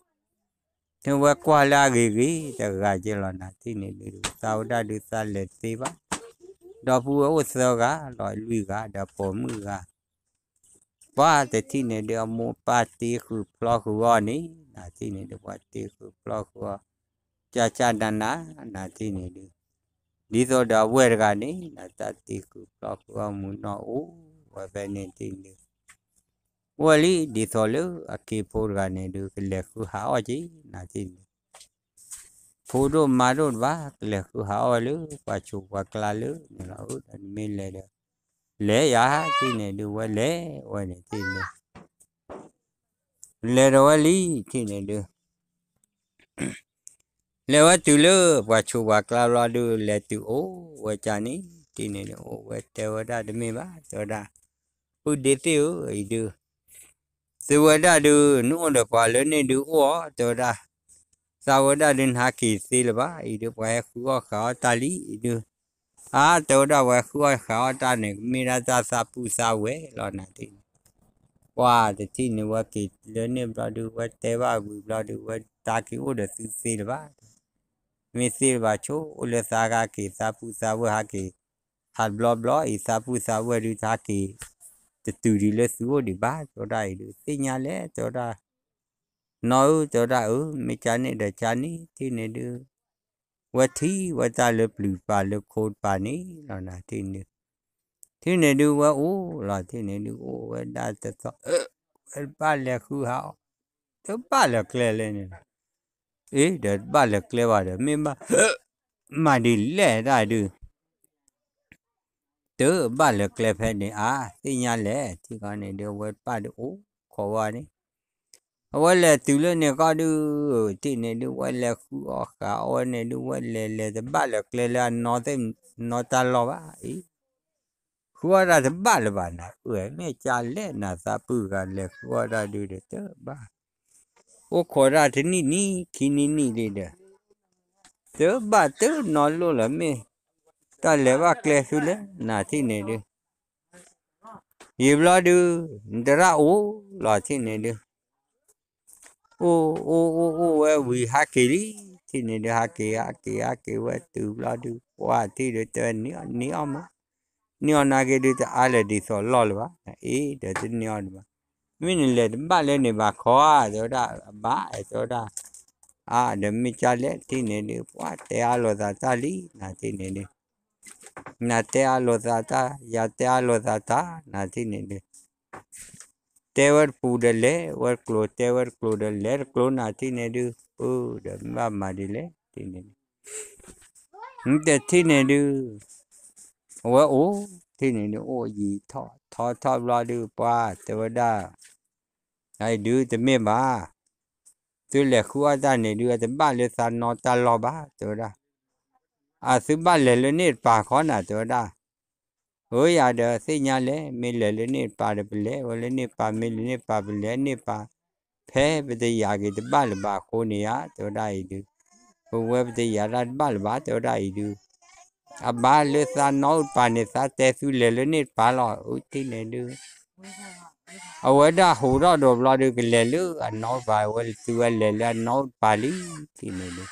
နဝဲကွၢ်လၢအဂ့ၤဂ့ၤ တဂၤက့ၤလီၤ နၤထံၣ်န့ၣ်ဒုး သးဝဲဒၣ်ဒုး သးလဲၤတသ့ဘၣ် ဒီပုၢ်ဝဲၢ်အိၣ်သၢဂၤ ဒီးလွံၢ်ဂၤ ဒီးပိာ်မုၣ်ဂၤ ပှၤတထံၣ်န့ၣ်ဒုး အမိၢ်ပၢ်တ့ဃုာ်ဖျီဃုာ်အီၤန့ၣ် နၤထံၣ်န့ၣ်ဒုး ပှၤတ့ဃုာ်ဖျီဃုာ်အီၤ ကၢ်ကၢ်နးနး နၤထံၣ်န့ၣ်ဒုး ဒ်သိးဒီးအဝဲၢ်တဂၤန့ၣ် နတၢ်တ့ဃုာ်ဖျီဃုာ်အီၤမုာ်နီၢ်အိၣ်ဝဲဖဲန့ၣ်ထံၣ်န့ၣ်ဒုး ဝဲလံ ဒ်သိးလၢအခ့အဖိတဂၤန့ၣ်ဒုး ကလဲၤဃုဟးအီၣ်က့ၤ နၤထံၣ်န့ၣ် ဖိဒိၣ်မါဒိၣ်တဘၣ် ကလဲၤဃုဟးအီၣ်ဝဲလၢပှၤဆူးပှၤကျါလၢန့ၣ်လီၤ ဒီးနမ့ၢ်လဲၤဒီး လဲၤယၤထံၣ်န့ၣ်ဒုး ဝဲလဲၤဝဲန့ၣ်ထံၣ်န့ၣ် လဲၤဒီးဝဲလံ ထံၣ်န့ၣ်ဒုး လဲၤဝဲတုၤလၢပှၤဆူးပှၤကျါဘျီဒုး လဲၤတုၤအိၣ်ဝဲကန့ၣ် ထံၣ်န့ၣ်ဒုး အိၣ်ဝဲတဲဝဲဒၣ်တမ့ၢ်ဘၣ် တဲဝဲဒၣ် ပုၢ်ဒ့သ့ၣ်ဧၢ အံၤဒုး သုဝဲဒၣ်ဒုး နအိၣ်ဒီးပှၤလၢန့ၣ်ဒုးအိၣ်အီၤ တဲဝဲဒၣ် သးဝဲဒၣ်ဒုးနဟးက့ၤသ့လၢၤဘၣ် အံၤဒုး ပှၤဟဲဃုအီၣ်ဃးအီၣ်တၢ်လံ အံၤဒုး အါ တဲဝဲဒၣ် ပှၤဟဲဃုအီၣ်ဃးအီၣ်တၢ်န့ၣ် ကမ့ၢ်ဒၣ်တၢ်သးပုၢ်သးဝဲၢ်လီၤ နၤထံၣ်န့ၣ် ပှၤတထံၣ်န့ၣ် ဝဲက့ၤလၢန့ၣ်ဘျီဒုး ဝဲတဲဘၣ်ဝံၤဘျီဒုး ဝဲတၢ်က့ၤအိၣ်ဒီးသုသ့လၢၤဘၣ် မ့ၢ်သ့လၢၤဘၣ်ဆိ အိၣ်လၢသးဟးက့ၤ သးပုၢ်သးဝဲၢ်ဟးက့ၤ ဟးတဘျီဘျီအံၤ သးပုၢ်သးဝဲၢ်ဒုး တဟးက့ၤ တတုၤဒံးလၢသုအိၣ်ဒံးဘၣ် တဲဝဲဒၣ်အံၤဒုး သ့ၣ်ညါလဲၣ် တဲဝဲဒၣ် နီၢ်ဧၢ တဲဝဲဒၣ် အၢ မ့ၢ်ကန့ၣ်ဒီးကန့ၣ် ထံၣ်န့ၣ်ဒုး ဝဲထံၣ်ဝဲတၢ်လၢပျုၤတပၤလၢခိတပၤန့ၣ်လီၤ နၤထံၣ်န့ၣ်ဒုး ထံၣ်န့ၣ်ဒုးဝဲအိၣ်လီၤ ထံၣ်န့ၣ်ဒုးအိၣ်ဝဲဒၣ်တသီ ဝဲတဘၣ်လဲၤဃုဟးအီၤ တဘၣ်လၢၤကျဲလဲၣ်န့ၣ်, အ့ ဒီးတဘၣ်လၢၤကျဲဘၣ်ဒီး မ့ၢ်ဘၣ် မၤဒ်လဲၣ်တၢ်ဒုး တဘၣ်လၢၤကျဲဖဲန့ၣ် အါ သ့ၣ်ညါလဲၣ် ထံၣ်ခီန့ၣ်ဒုး အဝဲတဘၣ်ဒုးအိၣ်ခိးဝဲန့ၣ်, အဝဲလဲၤတုၤလၢန့ၣ်ကီၢ်ဒုး ထံၣ်န့ၣ်ဒုး ဝဲလဲၤဃုအီၣ်ဃုအီဝဲန့ၣ်ဒုး ဝဲလဲၤလဲၤတဘၣ်လၢၤကျဲလၢအနီၢ်သ့ၣ်နီၢ်တၢ်လီၢ်ဘၣ်အံၤ ဃုအီၣ်တၢ်တဘၣ်လၢၤဘၣ်နၤ အၢ မ့ၢ်ကလဲၣ်နၤ သးပုၢ်ဂၤလဲၤဃုအီၣ်တၢ်ဒုးဒီးတဘၣ်, အိၣ်ခိးတၢ်တနံၣ်နံၣ်ခံနံၣ်နံၣ်လံဒီး တဘၣ်တနီၤလိၣ်လၢၤ မ့ၢ်တၢ်လဲၤဘၣ်ကျဲဆူလဲၣ် နၤထံၣ်န့ၣ်ဒုး ယံာ်ဘျီဒုး နတရၣ်အိၣ်လီၤ ထံၣ်န့ၣ်ဒုး အိၣ်အိၣ်အိၣ်အိၣ်ဝဲဝံၤဟးက့ၤလံ, ထံၣ်န့ၣ်ဒုး ဟးက့ၤဟးက့ၤဟးက့ၤဝဲတုၤဘျီဒုး ပှၢ်ထံၣ်ဒီးတဲဝဲ နံၤအီၣ်မး, နံၤအီၣ်နာ်က့ဒုး တအါလၢၤဒ်သိးလီၢ်လၢၤဘၣ်, အ့ ဒီးတနံၤအီၣ်ဒံးဘၣ်, မ့ၢ်နလဲၤတဘၣ်လၢန့ၣ်ဘၣ်ခီဧါ တဲဝဲဒၣ်, အဘၣ် တဲဝဲဒၣ်, အါ ဒီးမ့ၢ်ကလဲၣ် ထံၣ်န့ၣ်ဒုး ပှၢ်တဲအါလိာ်သးတၢ်လံ နၤထံၣ်န့ၣ်ဒုး နၤတဲအါလိာ်သးတၢ် ယၤတဲအါလိာ်သးတၢ် နၤထံၣ်န့ၣ်ဒုး တဲဝဲတပူၤဒီးလဲၤဝဲတကျိၤ တဲဝဲတကျိၤဒီးလဲၤတကျိၤ နၤထံၣ်န့ၣ်ဒုး အၢ ဒီးမ့ၢ်ဘၣ်မၤဒ်လဲၣ် ထံၣ်န့ၣ်ဒုး နတထံၣ်န့ၣ်ဒုး အဝဲအိၣ် ထံၣ်န့ၣ်ဒုး အိၣ်ယံာ်ထီၣ်ထီၣ်ထီၣ်ဘျီဒုး ပှၢ်တဲဝဲဒၣ်, အဒုးတမ့ၢ်ဘၣ် သုလဲၤဃုအီၣ်တၢ်န့ၣ်ဒုး အတဘၣ်လၢသးနီတၢ်လီၢ်ဘၣ် တဲဝဲဒၣ်, အသုဘၣ်လဲၤလၢန့ၣ်တပၤခီနၤ တဲဝဲဒၣ်, အၢ ယၤဒီးသ့ၣ်ညါလဲၣ် မ့ၢ်လဲၤလၢန့ၣ်တပၤဒီးပလဲၤဝဲလၢန့ၣ်တပၤ မ့ၢ်လဲၤလၢန့ၣ်တပၤပလဲၤန့ၣ်တပၤ, ဖဲပတယာ်က့ၤတဘၣ်လၢၤဘၣ်အဃိန့ၣ်ဧါ တဲဝဲဒၣ်အံၤဒုး, ပဝဲပတယာ်တၢ်တဘၣ်လၢၤဘၣ် တဲဝဲဒၣ်အံၤဒုး အဘၣ်လၢသးနီအိၣ်တပၤန့ၣ် သးတဲသုလဲၤလၢန့ၣ်တပၤလီၤ အၢ ထံၣ်န့ၣ်ဒုး, အဝဲဒၣ်ဟူးထီၣ်ဒီးဘျီဒုး ကလဲၤလၢအနီၢ်အိၣ်တပၤ အဝဲသုဝဲလဲၤလၢအနီၢ်အိၣ်တပၤလံ ထံၣ်န့ၣ်ဒုး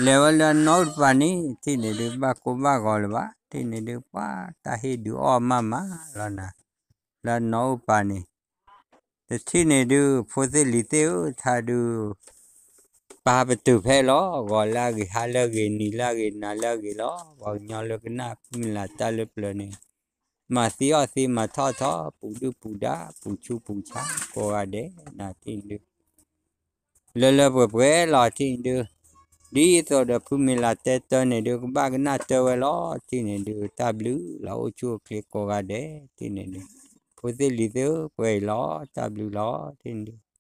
လဲၤဝဲလၢအနီၢ်အိၣ်တပၤန့ၣ် ထံၣ်န့ၣ်ဒုး ဘၣ်ကိၢ်ဘၣ်ဂီၤလၢၤဘၣ် ထံၣ်န့ၣ်ဒုး ပှၢ်တၢ်ဟ့ၣ်ဒုးအီၣ်မးမးလီၤနၤ, လၢအနီၢ်အိၣ်တပၤန့ၣ် တထံၣ်န့ၣ်ဒုး ဖိသ့ၣ်လံၤသ့ၣ်ဧၢ ထါဒုး ပၢ်ပတုာ်ဖဲလီၤ ဂီၤလၢအဂ့ၤ ဟါလၢအဂ့ၤ နံၤလၢအဂ့ၤ နၤလၢအဂ့ၤလီၤ ပှၤကညီလၢကနၣ်ဖုမုၢ်လၢ်တၢ်လၢပျၢၤန့ၣ် မၤသံအီၣ်သံမၤထီၣ်ထီ ပူၤဒုၣ်ပူၤဒါ ပူၤဆူးပူၤဆါ ကိးဂၤဒဲး နၤထံၣ်န့ၣ်ဒုး လၢလၢပှဲၤပှဲၤလီၤ ထံၣ်န့ၣ်ဒုး ဒ်သိးဒီးဖုမုၢ်လၢ်တဲတၢ်န့ၣ်ဒုး ကဘၣ်ကနၣ်တၢ်ဝဲလီၤ ထံၣ်န့ၣ်ဒုး တၢ်ဘျုးလီၤ အိၣ်ဆူၣ်အိၣ်ချ့ကိးဂၤဒဲး ထံၣ်န့ၣ်ဒုး ဖိသ့ၣ်လံၤသ့ၣ်ဧၢ ပှဲၤအံၤလီၤ တၢ်ဘျုးလီၤ ထံၣ်န့ၣ်ဒုး